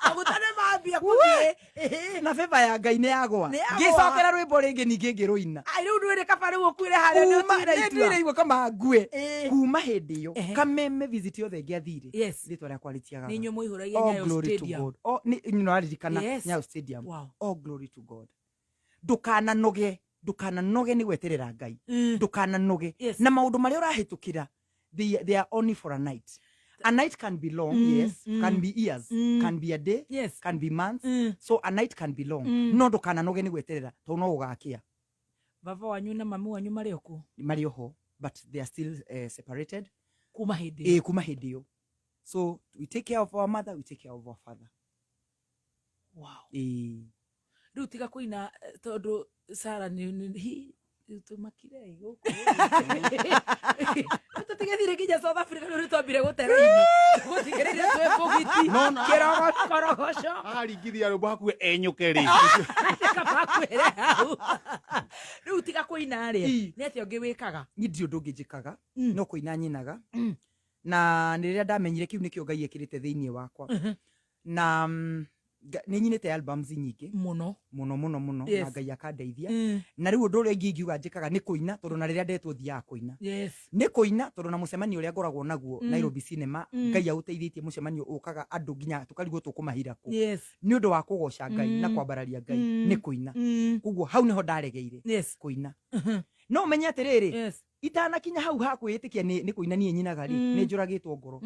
Maguta nĩ mambia kũthiĩ. Na favor ya Ngai nĩ yagwa. Nĩ yagwa. Ngĩcokera rwĩmbo rĩngĩ ningĩ ngĩrũina. Ai, rĩu ndwĩrĩ kaba rĩu ũkuire harĩa nĩ Kuma ũtuire nĩ itua. nduire igua kama ngue. Kuma hĩndĩ ĩyo Kameme visit yothe ngĩathire, rĩtwa rĩakwa rĩtiagaga. Nĩ inyuĩ mũihũragia All Nyayo glory to Stadium. God. Oh, nĩ nĩũraririkana? Nyayo Stadium. All glory to God. Ndũkananoge, ndũkananoge nĩ gweterera Ngai. Ndũkananoge na maũndũ marĩa ũrahĩtũkĩra, they are only for a night. A night can be long, yes, can be years, can be a day, can be months. So a night can be long, no ndũkananoge nĩ gweterera tondũ no gũgakĩa. Baba wanyu na mami wanyu marĩ o kuo? Marĩ oho, but they are still separated. Kuma hĩndĩ ĩyo. Ĩ, kuma hĩndĩ ĩyo. So we take care of our mother, we take care of our father. Ĩ. Rĩu tiga kũina tondũ Sara nĩ hi rĩu tũmakire gũkũ tũtigethire nginya South Africa, rĩu nĩtwambire gũtera-inĩ gũtigĩrĩire twĩ bũgiti No, no. kĩrogoco. Aringithia rwĩmbo hakuhĩ enyũke rĩ. Kaba kwĩre hau rĩu tiga kũina rĩ, nĩ atĩa ũngĩ wĩkaga? Niĩ ndirĩ ũndũ ũngĩ njĩkaga no kũina nyinaga, na nĩ rĩrĩa ndamenyire kĩu nĩkĩo Ngai ekĩrĩte thĩinĩ wakwa na nĩ nyinĩte albums nyingĩ. Mũno. Mũno mũno mũno. Na Ngai akandeithia. Na rĩu ũndũ ũrĩa ingĩ ingiuga njĩkaga nĩ kũina, tondũ na rĩrĩa ndetwo thiaga kũina. Nĩ kũina, tondũ na mũcemanio ũrĩa ngoragwo naguo Nairobi Cinema, Ngai aũteithĩtie, mũcemanio ũkaga andũ nginya tũkarigwo tũkũmahira kũ nĩ ũndũ wa kũgoca Ngai na kwambararia Ngai nĩ kũina. Koguo hau nĩho ndaregeire kũina. No ũmenye atĩrĩrĩ, itanakinya hau ha kwĩĩtĩkia nĩ kũina niĩ nyinaga rĩ, nĩ njũragĩtwo ngoro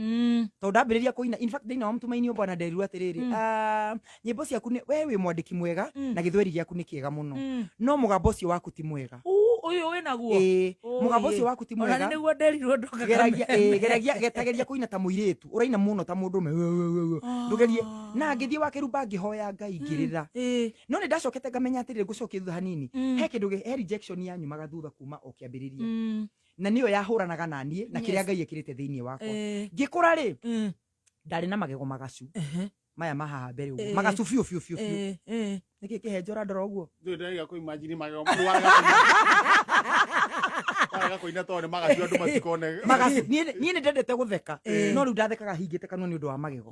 tondũ ndambĩrĩria kũina, in fact thĩinĩ wa mũtumaini bwana nderirwo atĩrĩrĩ, "Ah, nyĩmbo ciaku nĩ we wĩ mwandĩki mwega na gĩthweri gĩaku nĩ kĩega mũno, no mũgambo ũcio waku ti mwega." Ũyũ wĩnaguo. Ĩĩ, mũgambo ũcio waku ti Ona mwega. nĩ nĩguo nderirwo ndoka Geragia Kameme. Geragia getageria kũina ta mũirĩtu, ũraina mũno ta mũndũrũme, ndũgerie. Na ngĩthiĩ wa Kĩrumba ngĩhoya Ngai ngĩrĩra. No nĩ ndacokete ngamenya atĩrĩrĩ, ngũcokia thutha hanini, he kĩndũ he rejection yanyumaga thutha kuma o kĩambĩrĩria, na nĩyo yahũranaga na niĩ na kĩrĩa Ngai ekĩrĩte thĩinĩ wakwa. Ngĩkũra rĩ, ndarĩ na magego magacu maya ma haha mbere ũguo, magacu biũ biũ biũ biũ. Nĩkĩ kĩhenjo ũrandora ũguo? Ndũĩ ndĩraiga kũ imagine magego warega kũina tondũ nĩ magacu andũ matikone. Magacu. Niĩ nĩ ndendete gũtheka, no rĩu ndathekaga hingĩte kanua nĩ ũndũ wa magego.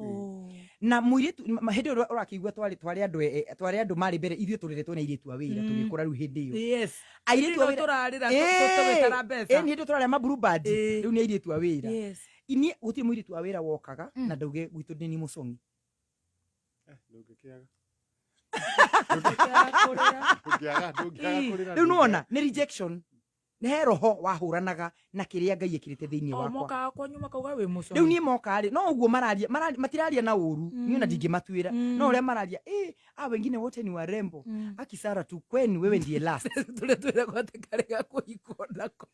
Na mũirĩtu hĩndĩ ĩyo ũrakĩigua twarĩ andũ twarĩ andũ marĩ mbere ithuĩ tũreretwo nĩ airĩtu a wĩra tũgĩkũra. Rĩu hĩndĩ ĩyo airĩtu a Rĩu wĩra tũrarĩra tũgĩtara mbeca. Ĩ, nĩ hĩndĩ tũrarĩa ma Blue Band. Rĩu nĩ airĩtu a wĩra. Inie gũtirĩ mũirĩtu wa wĩra wokaga na ndauge gwitũ ndĩ ni mũcong'i. Ndũngĩkĩaga. Ndũngĩaga kũrĩra. Ndũngĩaga kũrĩra. Rĩu nĩwona nĩ rejection, nĩ he roho wahũranaga na kĩrĩa Ngai ekĩrĩte thĩinĩ O wakwa. mokaga kwanyu makauga wĩ mũcong'i. Rĩu niĩ moka rĩ, no ũguo mararia, matiraria na ũru, niĩ ona ndingĩmatuĩra, no ũrĩa mararia, ah, wengine wote ni warembo, aki Sara tu kwenu wewe ndiye last. Tũrĩa twĩragwo atĩ karĩ ga kũhikwo nako.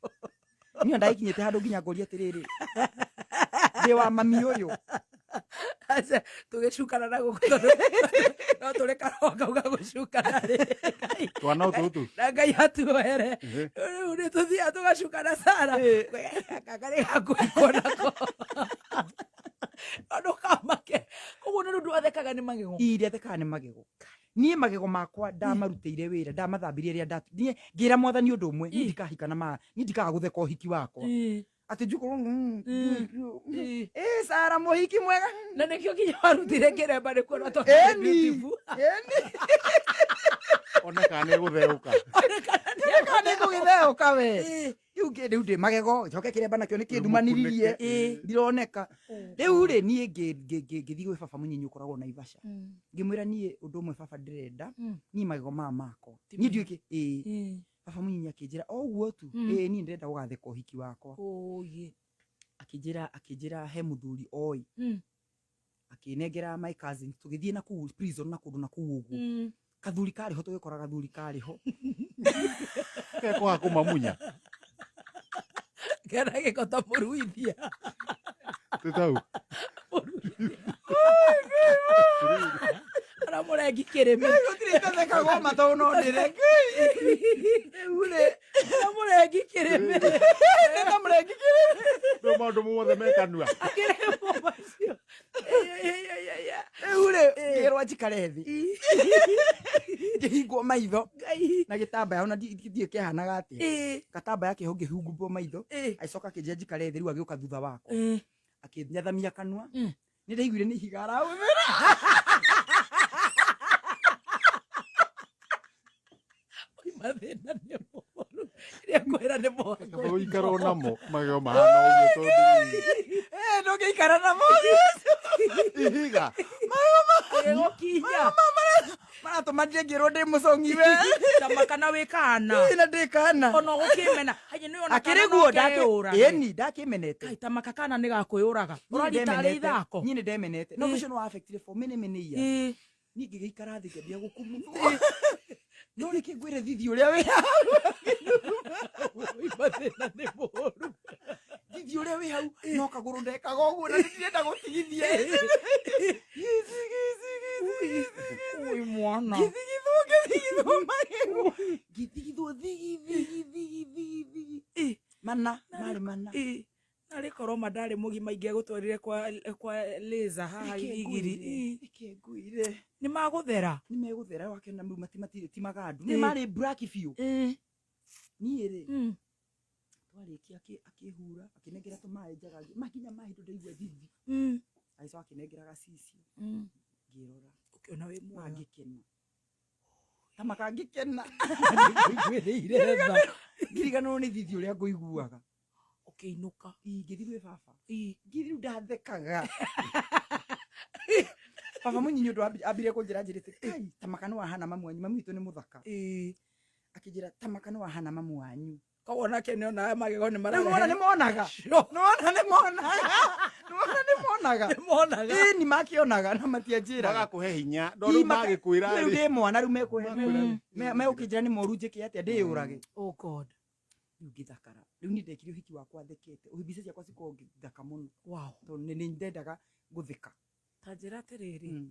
Niĩ ndagĩkinyĩte handũ nginya ngoria atĩrĩrĩ, ndĩ wa mami ũyũ? Aca tũgĩcukana na gũkũ tondũ no tũrĩ karoho kau ga gũcukana rĩ. Twana tũtũ. Na Ngai atuohere. Rĩu nĩ tũthiaga tũgacukana Sara karĩ ga kũhikwo nako, no ndũkamake. Koguo nĩ rĩu ndwathekaga nĩ magego? Iria thekaga nĩ magego. Niĩ magego makwa ndamarutĩire wĩra, ndamathambirie rĩrĩa niĩ ngĩra Mwathani ũndũ ũmwe, niĩ ndikahika na ma niĩ ndikaga gũtheka ũhiki wakwa atĩ njukũ ĩ Sara mũhiki mwega. Na nĩkĩo nginya warutire kĩremba nĩ kuona tondũ Ĩni. beautiful. Ĩni. One kana nĩ gũtheũka. Kana nĩ gũgĩtheũka we. Rĩu rĩu ndĩ magego njoke kĩremba nakĩo nĩ kĩndumaniririe, ndironeka. Rĩu rĩ, niĩ ngĩthiĩ gwĩ baba mũnyinyi ũkoragwo Naivasha, ngĩmwĩra niĩ ũndũ ũmwe baba ndĩrenda, niĩ magego maya makwa niĩ ndiũĩ kĩ ĩĩ. Baba mũnyinyi akĩnjĩra o ũguo tu, ĩĩ, niĩ ndĩrenda gũgatheka ũhiki wakwa. Akĩnjĩra he mũthuri oĩ, akĩnengera my cousin, tũgĩthiĩ na kũu prison na kũndũ na kũu ũguo, kathuri karĩ ho, tũgĩkora gathuri karĩ ho. Kekwaga kũmamunya. Kena gĩko ta mũruithia. Tĩtau. Aramũrengi kĩrĩmĩ. Gũtirĩ itathekagwo ma tondũ no ndĩre. Rĩu rĩ, Aramũrengi. Mũrengi kĩrĩmĩ. Nĩ ta mũrengi kĩrĩmĩ. Rĩu maũndũ mothe me kanua. Akĩrĩmwo macio. Rĩu rĩ, ngĩrwo njikare thĩ, ngĩhingwo maitho Ngai. Na gĩtambaya, ona ndiũĩ kĩahanaga atĩa, gatambaya keho, ngĩhungwo maitho. Agĩcoka akĩnjĩra njikare thĩ. Rĩu agĩũka thutha wakwa, akĩnyathamia kanua. Nĩ ndaiguire nĩ ihiga arahũthĩra. Mathĩna nĩ moru. Rĩa kwĩra nĩ Kaba mũhaka. gũikara namo magego mahana ũguo tondũ Ndũngĩikara namo. Ihiga. Gũkinya. Maratũma ndĩngĩrwo ndĩ mũcong'i we. Tama kana wĩ kana. Na ndĩ kana. Ona ũgũkĩmena. Haya nĩ ona Akĩrĩ kana guo no keyũrage. ĩni ndakĩmenete. Kai tama kakana nĩ gakwĩyũraga. Ũrarita arĩ ithako. Niĩ nĩ ndemenete no ũcio nĩ wa affected for many many years. Niĩ ngĩgĩikara thĩ, ngĩambia gũkumuthwo, no rĩkĩ ngwĩre thithi ũrĩa wĩ hau. Mathĩna nĩ moru. Thithi ũrĩa wĩ hau no kagũrũ ndekaga ũguo na nĩndirenda gũtigithia. Ui mwana. Ngĩthigithwo, ngĩthigithwo magego, ngĩthigithwo thigi thigi thigi thigi thigi. Mana marĩ mana. Narĩ korwo ma ndarĩ mũgima ingĩagũtwarire kwa laser haha Reke igiri. ngwĩre, reke ngwĩre. Nĩ magũthera. Nĩ megũthera wakena rĩu matirĩ ti magandu, nĩ marĩ black biũ. Niĩ rĩ, twarĩkia akĩhura, akĩnengera tũmaĩ njaga, makinya maĩ ndũ ndaigua thithi. Agĩcoka akĩnengera gacicio. Ngĩrora. Ũkĩona wĩ muoyo. Mangĩkena ta makangĩkena. Ngwĩrĩire tha. Ngiriganĩrwo nĩ thithi ũrĩa ngũiguaga. Ũkĩinũka. Ngĩthiĩ gwĩ baba. Ngĩthiĩ rĩu ndathekaga. Baba mũnyinyi ũndũ ambire kũnjĩra, njĩrĩte kai ta maka nĩ wahana mamu wanyu, mami witũ nĩ mũthaka. Akĩnjĩra ta maka nĩ wahana mamu wanyu. Koguo nake nĩ onaga magego nĩ Rĩu wona nĩ monaga, nĩwona nĩ monaga, nĩwona nĩ monaga. Nĩ monaga. Ĩni makĩonaga na matianjĩraga. Magakũhe hinya. No rĩu magĩkwĩra rĩu rĩ. Ndĩ mwana rĩu mekũhe Makwĩra- megũkĩnjĩra nĩ moru, njĩke atĩa? Ndĩyũrage? Oh God. Rĩu ngĩthakara. Rĩu niĩ ndekire ũhiki wakwa thekete, mbica ciakwa cikoragwo ngĩthaka mũno tondũ nĩ ndendaga gũtheka. Ta njĩra atĩrĩrĩ.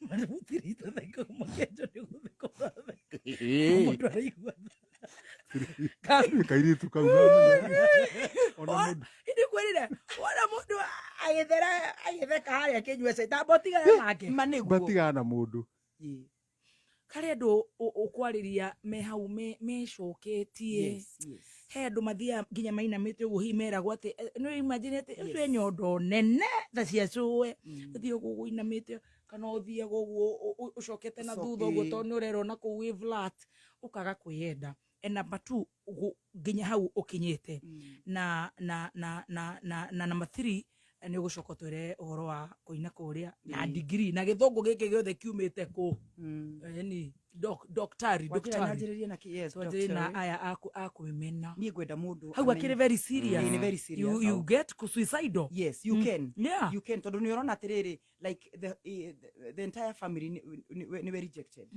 Marĩmũtirĩte theka makenjo nĩ gũtheka ũratheka. Mũndũ araigua. Kairĩtu kau namenya. Ona mũndũ. Ini kwĩrire wona mũndũ agĩthera agĩtheka harĩa akĩnyua cai tamba ũtigane nake. Ma nĩguo. Matigana na mũndũ. Karĩ andũ ũkwarĩria me hau mecoketie. He andũ mathiaga nginya mainamĩte ũguo, hihi meragwo atĩ nĩ imagine atĩ ũcio e nyondo nene ta cia cũwe. Ũthiĩ ũguo ũinamĩte kana ũthiaga ũguo ũcokete na thutha ũguo tondũ nĩ ũrerwo na kũu wĩ flat, ũkaga kwĩyenda. And number two, nginya hau ũkinyĩte. Na number three, nĩ ũgũcoka ũtwĩre ũhoro wa kũina kũrĩa na degree na gĩthũngũ gĩkĩ gĩothe kiumĩte kũ. Ni doctari. Wanjĩra Doctari. nyanjĩrĩrie na yes, twanjĩrĩrie na doctorate. aya akwĩmena. Niĩ ngwenda mũndũ Hau akĩrĩ very serious. Ĩĩ, nĩ very serious You hau. get suicidal. Yes, you can. You can, tondũ nĩ ũrona atĩrĩrĩ, like the entire family nĩ we rejected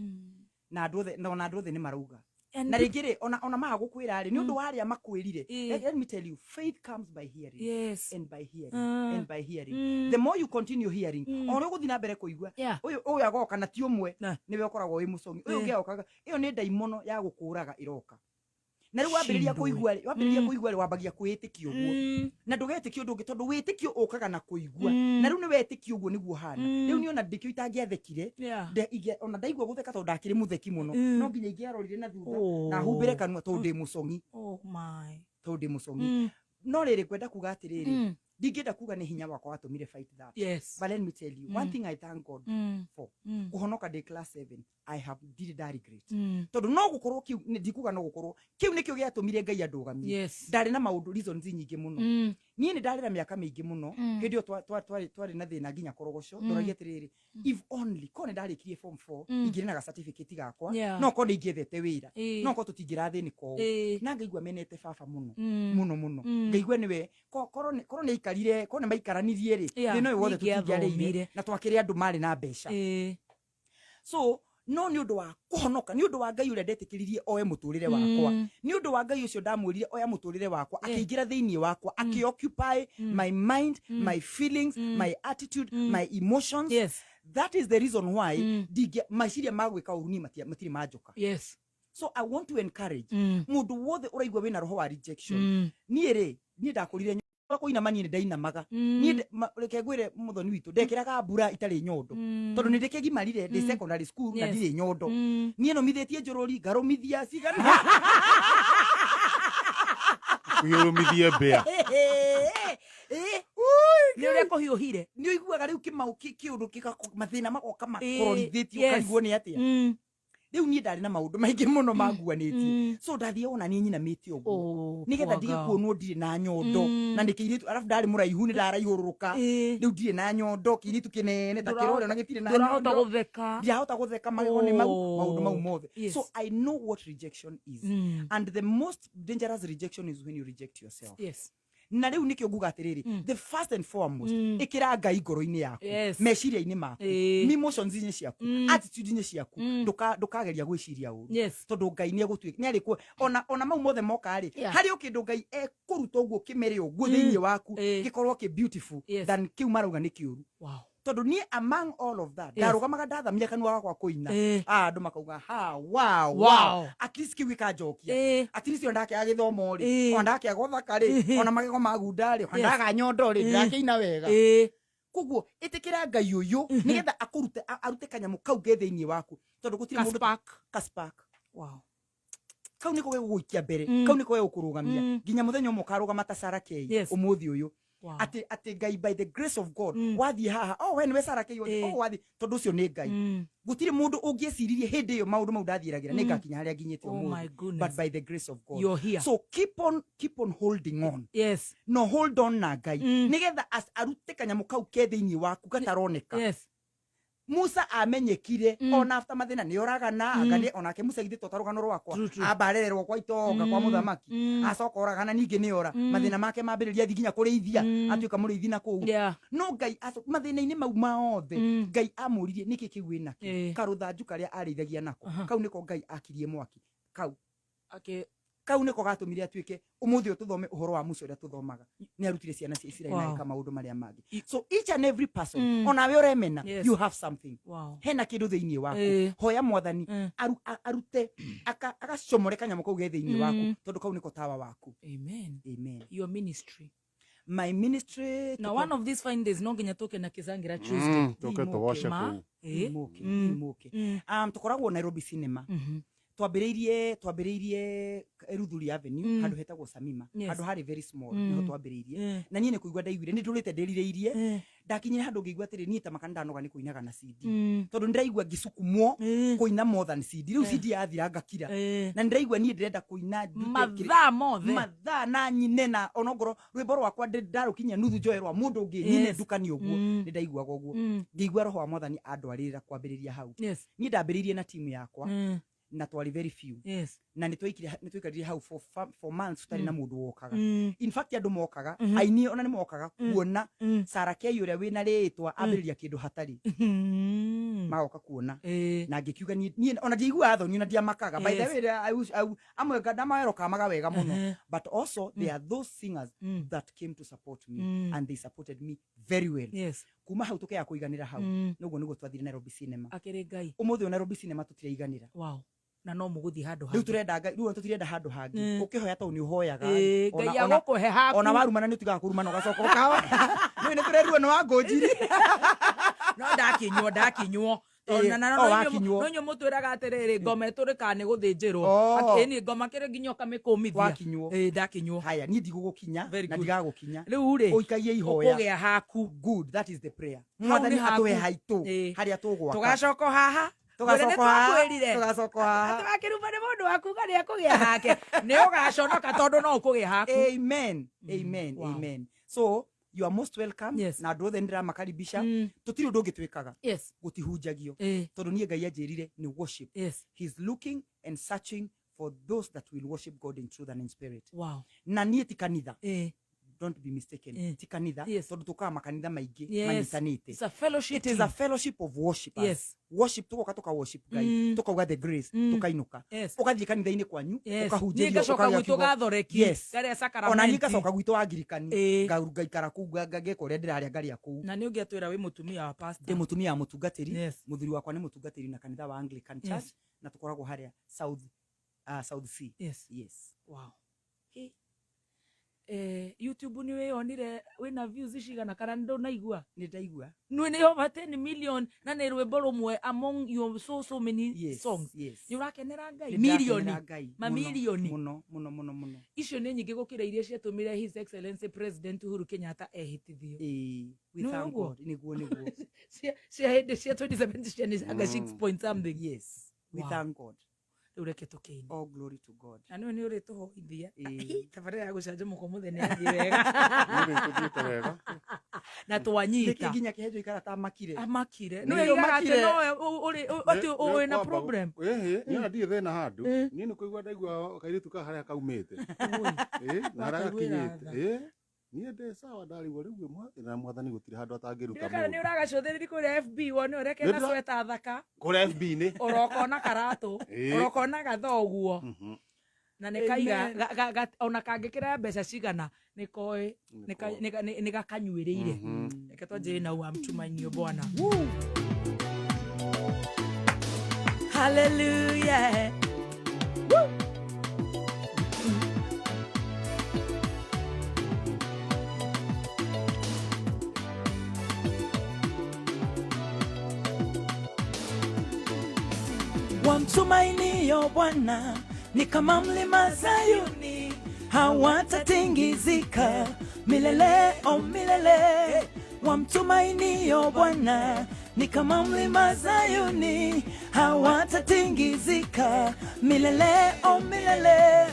na andũ othe, na ona andũ othe nĩ marauga. And Na rĩngĩ rĩ, ona maga gũkwĩra rĩ, nĩ ũndũ wa arĩa makwĩrire. Let me tell you, faith comes by hearing and by hearing and by hearing. The more you continue hearing, o ũrĩa ũgũthiĩ na mbere kũigua, ũyũ agoka na ti ũmwe, nĩwe ũkoragwo wĩ mũcong'i ũyũ ũngĩ agokaga, ĩyo nĩ ndaimono ya gũkũraga ĩroka. Na rĩu wambĩrĩria Shindwe. kũigua rĩ, wambĩrĩria kũigua rĩ, wambagia kwĩĩtĩkia ũguo na ndũgetĩkia ũndũ ũngĩ tondũ wĩtĩkio ũkaga na kũigua. Na rĩu nĩ wetĩkia ũguo nĩguo hana. Rĩu niĩ ona ndĩkĩo itangĩathekire. Ona ndaigua gũtheka, tondũ ndakĩrĩ mũtheki mũno, no nginya ingĩarorire na thutha na humbĩre kanua tondũ ndĩ mũcong'i. Oh my. Tondũ ndĩ mũcong'i. No rĩrĩ, ngwenda kuga atĩrĩrĩ, ndingĩenda kuga nĩ hinya wakwa watũmire fight that. But let me tell you one thing I thank God for: kũhonoka ndĩ class 7, I have ndirĩ nda regret, tondũ no gũkorwo kĩu ndikuga no gũkorwo kĩu nĩkĩo gĩatũmire Ngai andũgamie. Ndarĩ na maũndũ, reasons nyingĩ mũno. Niĩ nĩ ndarĩra mĩaka mĩingĩ mũno. Hĩndĩ ĩyo twarĩ na thĩna nginya korogoco. Ndoragia atĩrĩrĩ, if only korwo nĩ ndarĩkirie form 4, ingĩrĩ na ga certificate gakwa, no korwo nĩ ingĩethete wĩra, no korwo tũtingĩrathĩnĩka ũũ. Na ngaigua menete baba mũno mũno mũno. Ngaigua nĩwe korwo nĩ aikarire, korwo nĩ maikaranirie rĩ, thĩna ũyũ wothe tũtingĩarĩire nĩingĩathomire. Na twakĩrĩ andũ marĩ na mbeca. So no nĩ ũndũ wa kũhonoka, nĩ ũndũ wa Ngai ũrĩa ndetĩkĩririe oe mũtũrĩre wakwa, nĩ ũndũ wa Ngai ũcio ndamwĩrire oya mũtũrĩre wakwa, akĩingĩra thĩinĩ wakwa, akĩoccupy my mind, my feelings, my attitude, my emotions. That is the reason why ndingĩ meciria ma gwĩka ũru niĩ matirĩ manjũka. So I want to encourage mundu wothe uraigua wina roho wa rejection. Niĩ rĩ, niĩ ndakũrire kũinama, niĩ nĩ ndainamaga. Niĩ reke ngwĩre, mũthoni witũ, ndekĩraga mbura itarĩ nyondo, tondũ nĩ ndĩkĩgimarire ndĩ secondary school na ndirĩ nyondo. Niĩ nũmithĩtie njũrũri, ngarũmithia cigana. Kũhiũrũmithie mbĩa. Nĩ ũrĩa kũhiũhire. Nĩ ũiguaga rĩu kĩmau kĩũndũ mathĩna magoka makororithĩtie, ũkarigwo nĩ atĩa. Rĩu niĩ ndarĩ na maũndũ maingĩ mũno manguanĩtie. So ndathiĩ ona niĩ nyinamĩte ũguo nĩgetha ndige kuonwo ndirĩ na nyondo. Na nĩ kĩirĩtu, arabu ndarĩ mũraihu, nĩ ndaraihũrũrũka. Rĩu ndirĩ na nyondo, kĩirĩtu kĩnene ta kĩrore ona gĩtirĩ na Ndũrahota nyondo. gũtheka. Ndirahota gũtheka, magego nĩ mau, maũndũ mau mothe. So I know what rejection is. And the most dangerous rejection is when you reject yourself. Na rĩu nĩkĩo nguga atĩrĩrĩ, the first and foremost, ĩkĩra Ngai ngoro-inĩ yaku, meciria-inĩ maku, emotions-inĩ ciaku, attitude-inĩ ciaku. Ndũkageria gwĩciria ũru, tondũ Ngai nĩ egũtuĩka nĩ arĩkuo ona mau mothe moka rĩ. Harĩ o kĩndũ Ngai ekũruta ũguo kĩmere ũguo thĩinĩ waku, gĩkorwo kĩ beautiful than kĩu marauga nĩ kĩũru. Tondũ niĩ among all of that, ndarũgamaga ndathamia kanua gakwa kũina. Ah, andũ makauga ha, wow, wow. At least kĩu gĩkanjokia. At least ona ndakĩaga gĩthomo rĩ, ona ndakĩaga ũthaka rĩ, ona magego magunda rĩ, ona ndaga nyondo rĩ, ndĩrakĩina wega. Koguo ĩtĩkĩra Ngai ũyũ nĩgetha akũrute, arute kanyamũ kau ke thĩinĩ waku, tondũ gũtirĩ Ka mũndũ spark. Ka spark. Kau nĩko gegũgũikia mbere. Kau nĩko gegũkũrũgamia nginya mũthenya ũmwe ũkarũgama ta Sarah Kay ũmũthĩ ũyũ. Atĩ Ngai, by the grace of God, wathiĩ haha, oh, we nĩwe Sarah Kay. Oh, wathiĩ, tondũ ũcio nĩ Ngai. Gũtirĩ mũndũ ũngĩeciririe hĩndĩ ĩyo maũndũ mau ndathiĩragĩra nĩ ngakinya harĩa nginyĩte Oh ũmũthĩ. My goodness. But by the grace of God, You're here. so keep on holding on. No hold on na Ngai, nĩgetha arute kanyamũ kau ke thĩinĩ waku gataroneka. Musa amenyekire ona after mathĩna nĩ oragana. Anga nĩ onake Musa githĩ to ta rũgano rwakwa? True, true. Amba arererwo kwa itonga kwa mũthamaki, acoka oragana, ningĩ nĩ ora. Mathĩna make mambĩrĩria, athi nginya kũrĩithia, atuĩka mũrĩithi na kũu. No Ngai mathĩna-inĩ mau maothe, Ngai amũririe nĩkĩ kĩu wĩnakĩo. Karũthanju karĩa arĩithagia nako, kau nĩko Ngai akirie mwaki kau. Kau nĩko gatũmire atuĩke ũmũthĩ ũyũ tũthome ũhoro wa Musa ũrĩa tũthomaga, nĩ arutire ciana cia Isiraeli na agĩka maũndũ marĩa mangĩ. So each and every person, onawe ũremena, you have something. Hena kĩndũ thĩinĩ waku. Hoya Mwathani arute agacomore kanyamũ kau ge thĩinĩ waku, tondũ kau nĩko tawa waku. Amen. Amen. Your ministry. My ministry. Now, one of these fine days no nginya tũke na kĩcangira Tuesday. Tũke tũgoce Ma kũu. Moke, moke. Tũkoragwo Nairobi Cinema. Twambĩrĩirie Ruthuri Avenue, handũ hetagwo Samima. Handũ harĩ very small, nĩho twambĩrĩirie. Na niĩ nĩ kũigua ndaiguire nĩ ndũrĩte ndĩrirĩirie. Ndakinyire handũ ngĩigua atĩrĩ, niĩ ta maka nĩndanoga nĩ kũinaga na CD, tondũ nĩndĩraigua ngĩcukumwo kũina more than CD. Rĩu CD yathira ngakira, na nĩndĩraigua niĩ ndĩrenda kũina ndute Mathaa mothe. Mathaa na nyine, na onongorwo rwĩmbo rwakwa ndarũkinyia nuthu, njoe rwa mũndũ ũngĩ nyine, ndukanie ũguo. Nĩ ndaiguaga ũguo. Ngĩigua roho wa Mwathani andwarĩrĩra kwambĩrĩria hau. Niĩ ndambĩrĩirie na timu yakwa, na twarĩ very few. Na nĩ twaikarire hau for months tũtarĩ na mũndũ wokaga. In fact, andũ mokaga, aini ona nĩ mokaga kuona Sarah K ũrĩa wĩna rĩtwa ambĩrĩria kĩndũ hatarĩ, magoka kuona. Na ngĩkiuga niĩ ona ndiaiguaga thoni, ona ndiamakaga. By the way, amwe ndamawerokamaga wega mũno. But also there are those singers that came to support me, and they supported me very well. Kuma hau tũkĩaga kũiganĩra hau. Noguo nĩguo twathire Nairobi Cinema. Akĩrĩ Ngai. Ũmũthĩ ũyũ Nairobi Cinema tũtiraiganĩra. Wow, na no mũgũthiĩ handũ Rĩu hangĩ. Tũrenda Ngai, rĩu tũtirenda handũ hangĩ. Ũkĩhoya tondũ nĩ ũhoyaga. Ngai agũkũhe haku. Ona warumana nĩ ũtigaga kũrumana, ũgacoka ũkahoya. Nĩ tũrerirwo nĩ wangũnjiri. No ndakinywo, ndakinywo. Na Oh, wakinywo. no inyuĩ mũtwĩraga atĩrĩrĩ, ngoma ĩtũrĩkaga nĩ gũthĩnjĩrwo. Ĩni ngoma kĩrĩ nginya ũkamĩkũmithia. Wakinywo. Ĩĩ, ndakinywo. Haya, niĩ ndigũgũkinya. Very Na good. ndigagũkinya. Rĩu rĩ, Ũikagie ihoya. Ũkũgĩa haku. Good, that is the prayer. Hau Mwathani nĩ haku. atũhe haitũ, harĩa tũgwaka. Tũgacoka haha. Tũgacoka haha, tũgacoka haha. Atĩ wakĩruba nĩ mũndũ wakuga nĩ akũgĩa hake, nĩ ũgaconoka tondũ no ũkũgĩa haku. Amen, amen. Amen. So you are most welcome. Na andũ othe nĩndĩramakaribisha. Tũtirĩ ũndũ ũngĩ twĩkaga. Gũtihunjagio, tondũ niĩ Ngai anjĩrire nĩ worship. He's looking and searching for those that will worship God in truth and in spirit. Na niĩ ti kanitha. Don't be mistaken. Ti kanitha, tondũ tũkaga makanitha maingĩ manyitanĩte. It's a fellowship It is a team. Fellowship of worshipers. Worship, tugoka tuka worship Ngai, tukauga the grace, tukainũka. Ũgathiĩ kanitha-inĩ kwanyu, Niĩ ũkahunjĩrio, ngacoka ũkagĩa gwitũ kiugo. gathoreki, ngarĩa Ona niĩ sakaramenti. ngacoka gwitũ angirikani, ngaikara kũu, ngeka ũrĩa ndĩrarĩa, ngarĩa kũu. Na nĩ ũngĩ atwĩra wĩ mũtumia wa pastor. Ndĩ mũtumia wa mũtungatĩri. Mũthuri wakwa nĩ mũtungatĩri na kanitha wa Anglican Church, na tũkoragwo harĩa South South C. Yes. Yes. Wow. Hey. YouTube nĩ wĩyonire wĩna views cigana kana ndũnaigua? Nĩ ndaigua. Nĩ nĩ over 10 million na nĩ rwĩmbo rũmwe among your so so many Yes. songs. Yes. Nĩ ũrakenera Ngai? Nĩ ndakenera Milioni. Ngai mũno, Mamilioni. mũno mũno mũno mũno. Icio nĩ nyingĩ gũkĩra iria ciatũmire His Excellency President Uhuru Kenyatta ehĩtithio. Ĩĩ, we Nĩ thank ũguo? God. Nĩguo nĩguo. Cia hĩndĩ cia 2017 cianĩcanga 6 point something. Yes. We Wow. thank God. Rĩu reke tũkĩine. All glory to God. Na nĩwe nĩ ũrĩtũhoithia. Ĩĩ. Tabarĩra ya gũcanjamũka ũmũthĩ nĩ yathiĩ wega. Nĩ tũthiĩte wega. Na Nĩkĩ twanyita. nginya kĩhenjo ikara tamakire. Amakire. Nĩ Nĩwe igaga atĩ ũmakire. nowe atĩ wĩna problem. Ĩhĩ, niĩ ona ndirĩ thĩna handũ. Mm. Niĩ nĩ kũigua ndaigua kairĩtu ka harĩa kaumĩte. Ĩ, na harĩa Wakaiguĩra gakinyĩte. tha. Ĩ, niĩ ndĩ sawa ndarigwo rĩu na mwathani gũtirĩ handũ atangĩruta Ndiũĩ kana nĩ mũndũ. ũragacũthĩrĩria kũrĩa FB wone ũrĩa kena Nĩ ndĩra- sweta thaka Kũrĩa FB-inĩ. ũrokona karatũ Ĩ. ũrokona gatha ũguo Mhm. na nĩ kaiga Amen. ona kangĩkĩra mbeca cigana nĩ koĩ Nĩ koĩ. nĩ gakanyuĩrĩire. Mhm. Reke twanjĩrĩrie na wamtumainio Bwana. Hallelujah. Woo! Wamtumainio Bwana ni kama mlima Zayuni, hawatatingizika milele o milele. Wamtumainio Bwana ni kama mlima Zayuni, hawatatingizika milele o milele.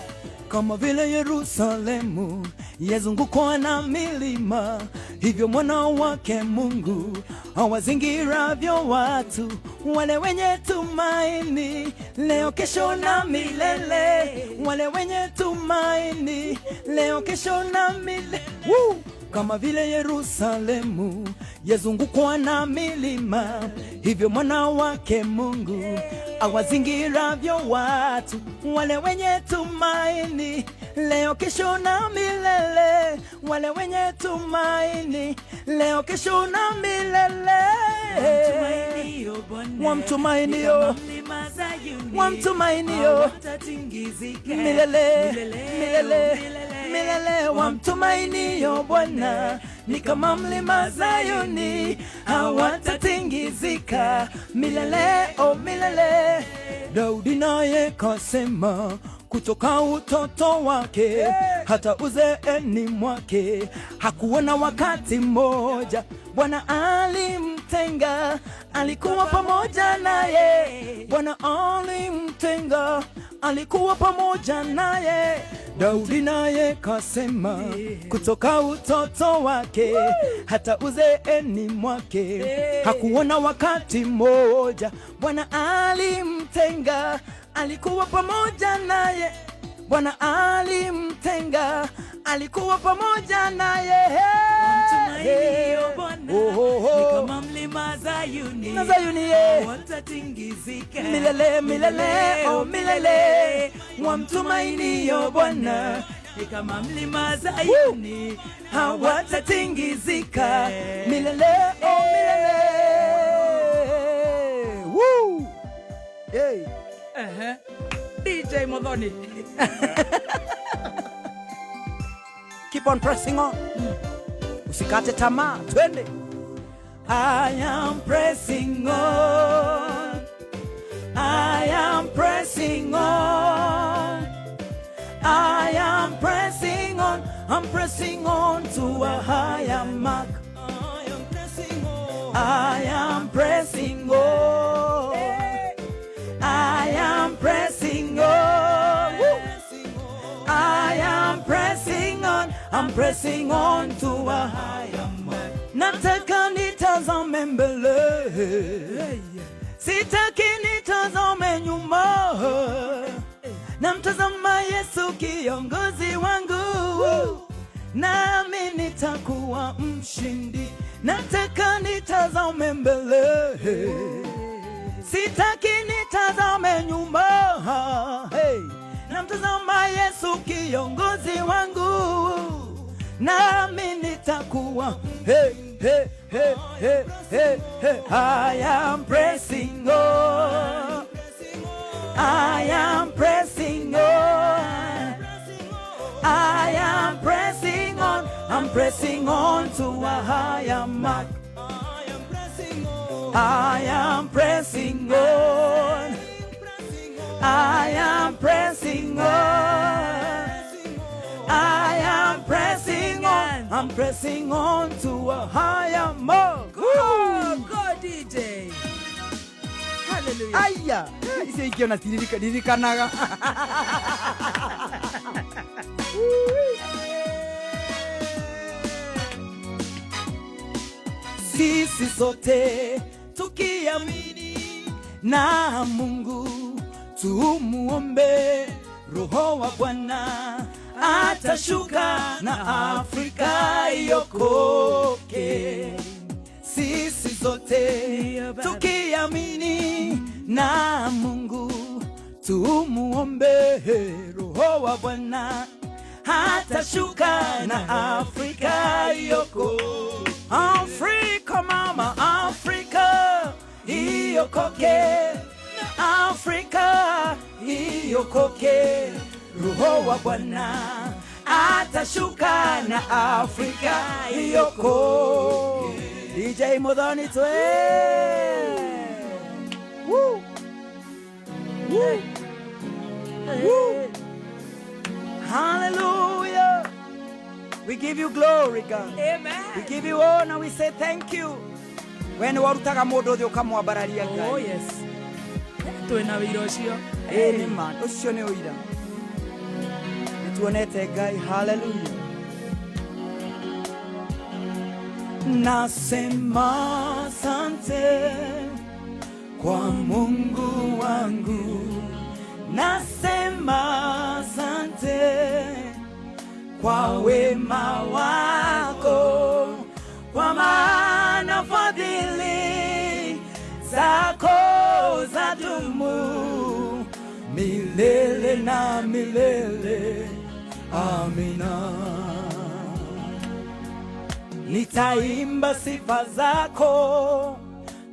Kama vile Yerusalemu yazungukwa na milima, hivyo mwana wake Mungu awazingiravyo watu wale wenye tumaini leo, kesho na milele. Wale wenye tumaini leo, kesho na milele. Woo! Kama vile Yerusalemu yazungukwa na milima, hivyo mwana wake Mungu awazingiravyo watu wale wenye tumaini leo, kesho na milele. Wale wenye tumaini leo, kesho na milele. Wamtumainio Wamtumainio. Wamtumainio Wamtumainio milele milele milele. Wamtumainio Bwana ni kama mlima Zayuni, hawatatingizika milele o milele. Daudi naye kasema kutoka utoto wake hata uzeeni mwake hakuona wakati mmoja Bwana alimtenga, alikuwa pamoja naye. Bwana alimtenga, alikuwa pamoja naye. Daudi naye kasema kutoka utoto wake hata uzeeni mwake hakuona wakati mmoja Bwana alimtenga, alikuwa pamoja naye. Bwana alimtenga, alikuwa pamoja naye. Wamtumainio Bwana Oh, oh, oh. ni kama mlima Zayuni, Na Zayuni, yeah. hawatatingizika Milele, milele, oh milele. Wamtumainio Bwana ni kama mlima Zayuni, hawatatingizika milele, oh milele. Woo! Hey. Ehe. DJ Muthoni. Keep on pressing on. Usikate tamaa, twende. I am pressing on. I am pressing on. I am pressing on. I'm pressing on to a higher mark. I am pressing on. I am pressing on. I am pressing on. Woo. Pressing on. I am pressing on. I'm pressing on to a higher mark. Nataka nitazame mbele, sitaki nitazame nyuma. Namtazama Yesu kiongozi wangu, nami nitakuwa mshindi. Nataka nitazame mbele, sitaki nitazame nyuma. Hey. Namtazama Yesu kiongozi wangu, nami nitakuwa hey, hey, hey, hey, hey, hey. I am pressing on. I am pressing Pressing on to a higher mark. I am pressing on. I am pressing on. I am pressing on. I'm pressing on to a higher mark. Go, go DJ. Hallelujah. Aya, icio ingĩ ona tiririkanaga. Sisi sote tukiamini na Mungu tumuombe, Roho wa Bwana atashuka na Afrika iokoke. Sisi sote tukiamini na Mungu tumuombe, Roho wa Bwana atashuka na Afrika iokoke. Afrika mama, Afrika iokoke, Afrika iokoke, Roho wa Bwana atashuka na Afrika iokoke. DJ Muthoni twe. Woo. Woo. Woo. Hallelujah. We give you glory, God. Amen. We give you honor. We say thank you. We nĩ warutaga mũndũ thĩ ũkamwambararia Oh Ngai. yes. Twina wĩira ũcio. Ĩĩ nĩ ma, ũcio nĩ ũira. Nĩ tuonete Ngai. Hallelujah. Nasema asante kwa Mungu wangu, nasema asante kwa wema wako, kwa maana fadhili zako zadumu milele na milele. Amina. Nitaimba sifa zako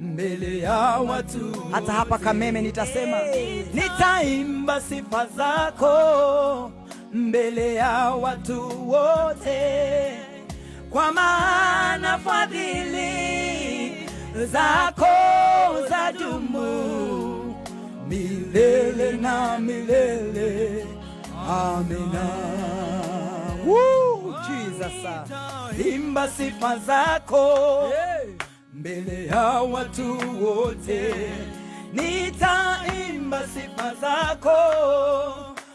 mbele ya watu. Hata hapa Kameme nitasema Nitaimba sifa zako mbele ya watu wote, kwa maana fadhili zako zadumu milele na milele. Amina. Woo, Jesus. Imba sifa zako mbele ya watu wote, nitaimba sifa zako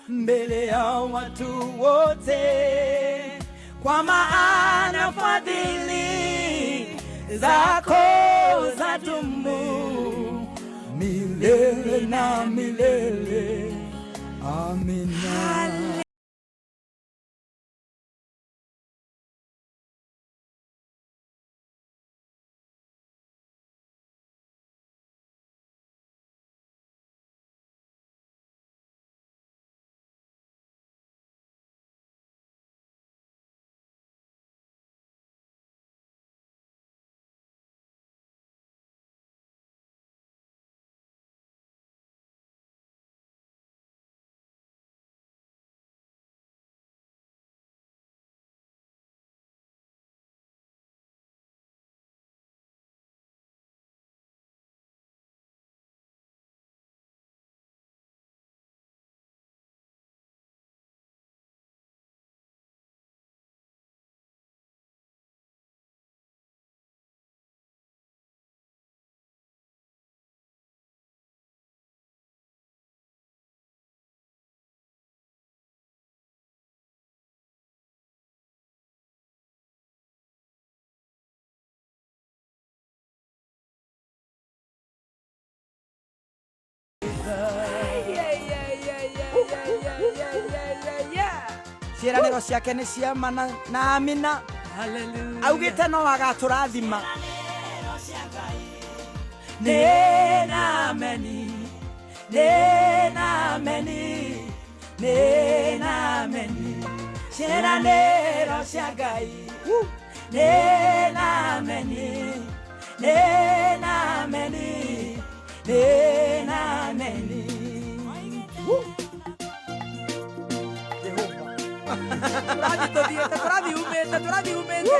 mbele ya watu wote, kwa maana fadhili zako zadumu milele na milele. Amina. Ciĩranĩro ciake nĩ cia ma na amina. Hallelujah. Augĩte no agatũrathima. Nena ameni, nena ameni, nena ameni. Ciĩranĩro cia Ngai. Nena ameni, nena ameni, nena ameni. Jehova. Tũrathiĩ tũthiĩte, tũrathiĩ umĩte, tũrathiĩ umĩte.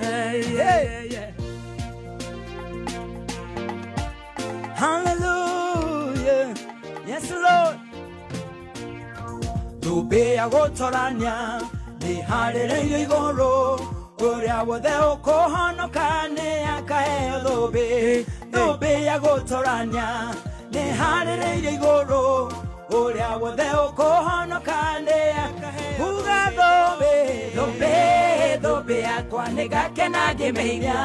Hey, yeah, yeah, yeah. Hallelujah. Yes, Lord. Thũmbĩ ya gũtorania nĩharĩrĩirio igũrũ, ũrĩa wothe ũkũhonoka nĩakaheo thũmbĩ. Thũmbĩ ya gũtorania nĩharĩrĩirio igũrũ, ũrĩa wothe ũkũhonoka nĩakaheo. Uga thũmbĩ, thũmbĩ, thũmbĩ yakwa nĩngakena ngĩmĩinia,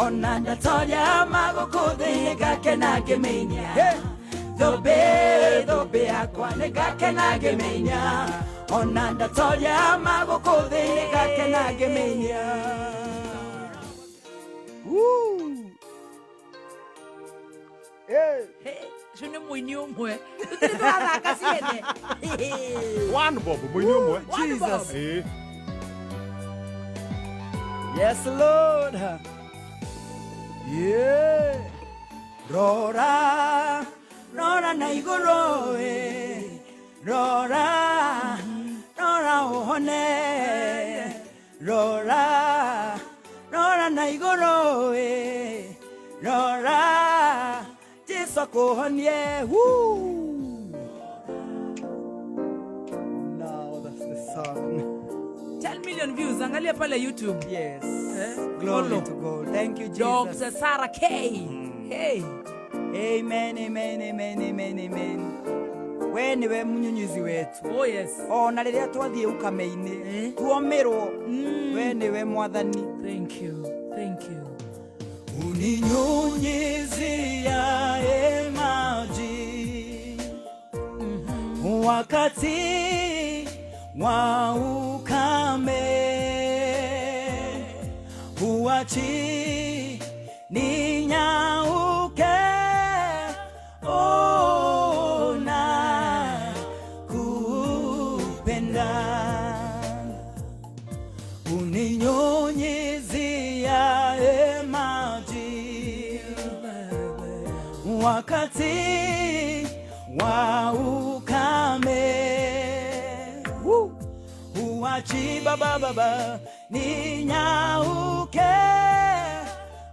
ona ndatoria magũkũ thĩ nĩngakena ngĩmĩinia. Thũmbĩ, thũmbĩ yakwa nĩngakena ngĩmĩinia, ona ndatoria magũkũ thĩ nĩngakena ngĩmĩinia. Woo. Hey. Hey, ũcio nĩ mũini ũmwe. Tũtirĩ tũrathaka ciene. One bob mũini ũmwe. One bob. Jesus. Ĩĩ. Yes, Lord. Yeah. Rora, rora na igũrũ, eh. Rora, rora ũhone. Rora, rora na igũrũ, eh. Rora, Jesu akũhonie. Woo. Now that's the song. 10 million views, angalia pale YouTube. Yes. Eh? Glory Follow. to God. Thank you, Jesus. Dr. Sarah K. Hey. Amen, amen, amen, amen, amen. We niwe munyunyuzi wetu. Oh yes. Ona rĩrĩa twathiĩ ukame-inĩ, Eh? tuomĩrwo, we niwe mwathani. Thank you. Thank you. Uninyunyiziaye maji wakati wa ukame, huachi ninyauke, ona kupenda. Uninyunyiziaye maji wakati wa ukame, huachi baba baba ninyauke,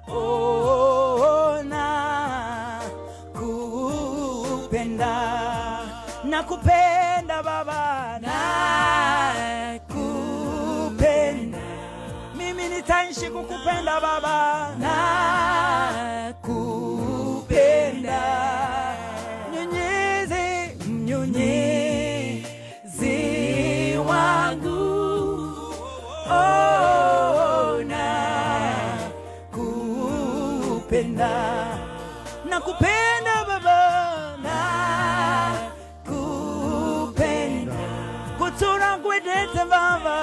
ona kupenda, nakupenda baba, nakupenda, mimi nitaishi kukupenda baba, nakupenda. Nyunyizi, mnyunyizi wangu, oh, nakupenda, nakupenda baba, nakupenda, kutura ngwendete baba,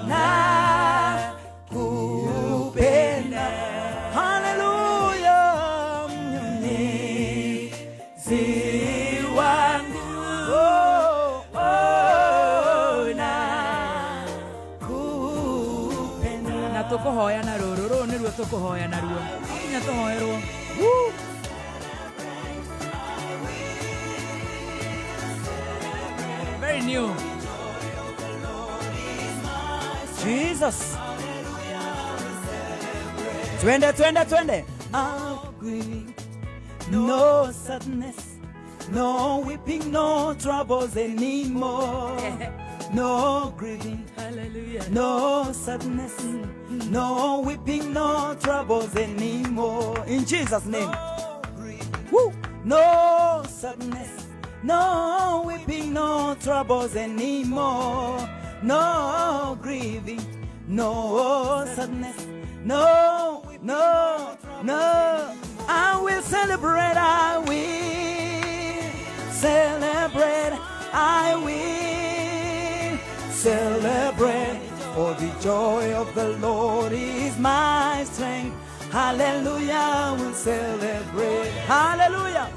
nakupenda. Haleluya, mnyunyizi wangu, oh, oh, nakupenda. Na tũkũhoya na rũrũ, rũrũ nĩruo tũkũhoya naruo. No nginya tũhoerwo. Very new. Jesus. Twende, twende, twende. Agree. No sadness, no weeping, no troubles anymore. No grieving, Hallelujah. no sadness, no weeping, no troubles anymore. In Jesus' name. Woo. No sadness, no weeping, no troubles anymore. No grieving, no sadness, no, no, no. I will celebrate, I will celebrate, I will celebrate. For the joy of the Lord is my strength. Hallelujah, I will celebrate. Hallelujah,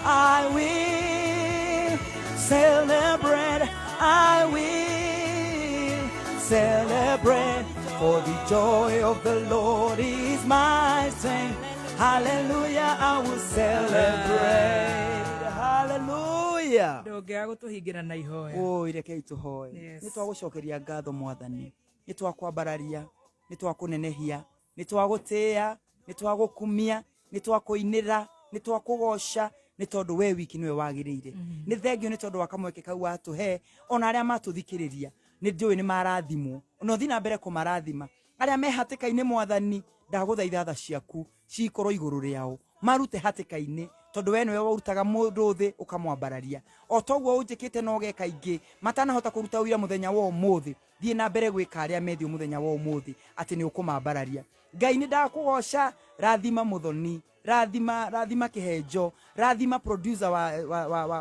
I will celebrate. I will celebrate. For the joy of the Lord is my strength. Hallelujah, I will celebrate. Hallelujah. Atia. Ndũngĩaga gũtũhingĩra na ihoya. Oi, rekei tũhoe. Yes. Nĩ twagũcokeria ngatho mwathani, nĩ twakwambararia, nĩ twakũnenehia, nĩ twagũtĩĩa, nĩ twagũkumia, nĩ twakũinĩra, nĩ twakũgoca, nĩ tondũ we wiki nĩwe wagĩrĩire. Nĩ thengio nĩ tondũ wa kamweke kau watũhe, ona arĩa matũthikĩrĩria nĩ njũĩ nĩ marathimwo, na ũthiĩ na mbere kũmarathima. Arĩa me hatĩka-inĩ mwathani, ndagũthaitha tha ciaku cikorwo igũrũ rĩao, marute hatĩka-inĩ, tondũ we nĩwe warutaga mũndũ thĩ ũkamwambararia. O toguo ũnjĩkĩte na ũgeka ingĩ matanahota kũruta ũira mũthenya wa ũmũthĩ, thiĩ na mbere gwĩka arĩa methĩ mũthenya wa ũmũthĩ atĩ nĩ ũkũmambararia. Ngai nĩ ndakũgoca, rathima Muthoni, rathima rathima Kihenjo, rathima producer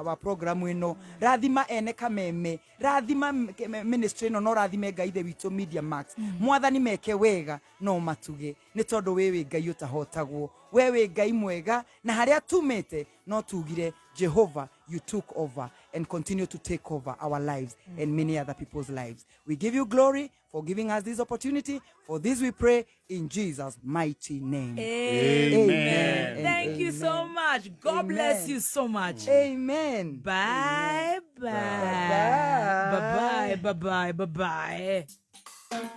wa programu ĩno, rathima ene kameme, rathima ministry ĩno, no rathime Ngai ithe witũ Media Max. Mwathani meke wega no matuge, nĩ tondũ we wĩ Ngai ũtahotagwo, we wĩ Ngai mwega, na harĩa tumĩte no tugire Jehovah, you took over and continue to take over our lives and many other people's lives. We give you glory for giving us this opportunity. For this we pray in Jesus' mighty name. Amen. Amen. Thank you so Amen. much. God bless Amen. you so much. Amen. Bye bye. Bye. Bye bye. Bye bye. Bye bye.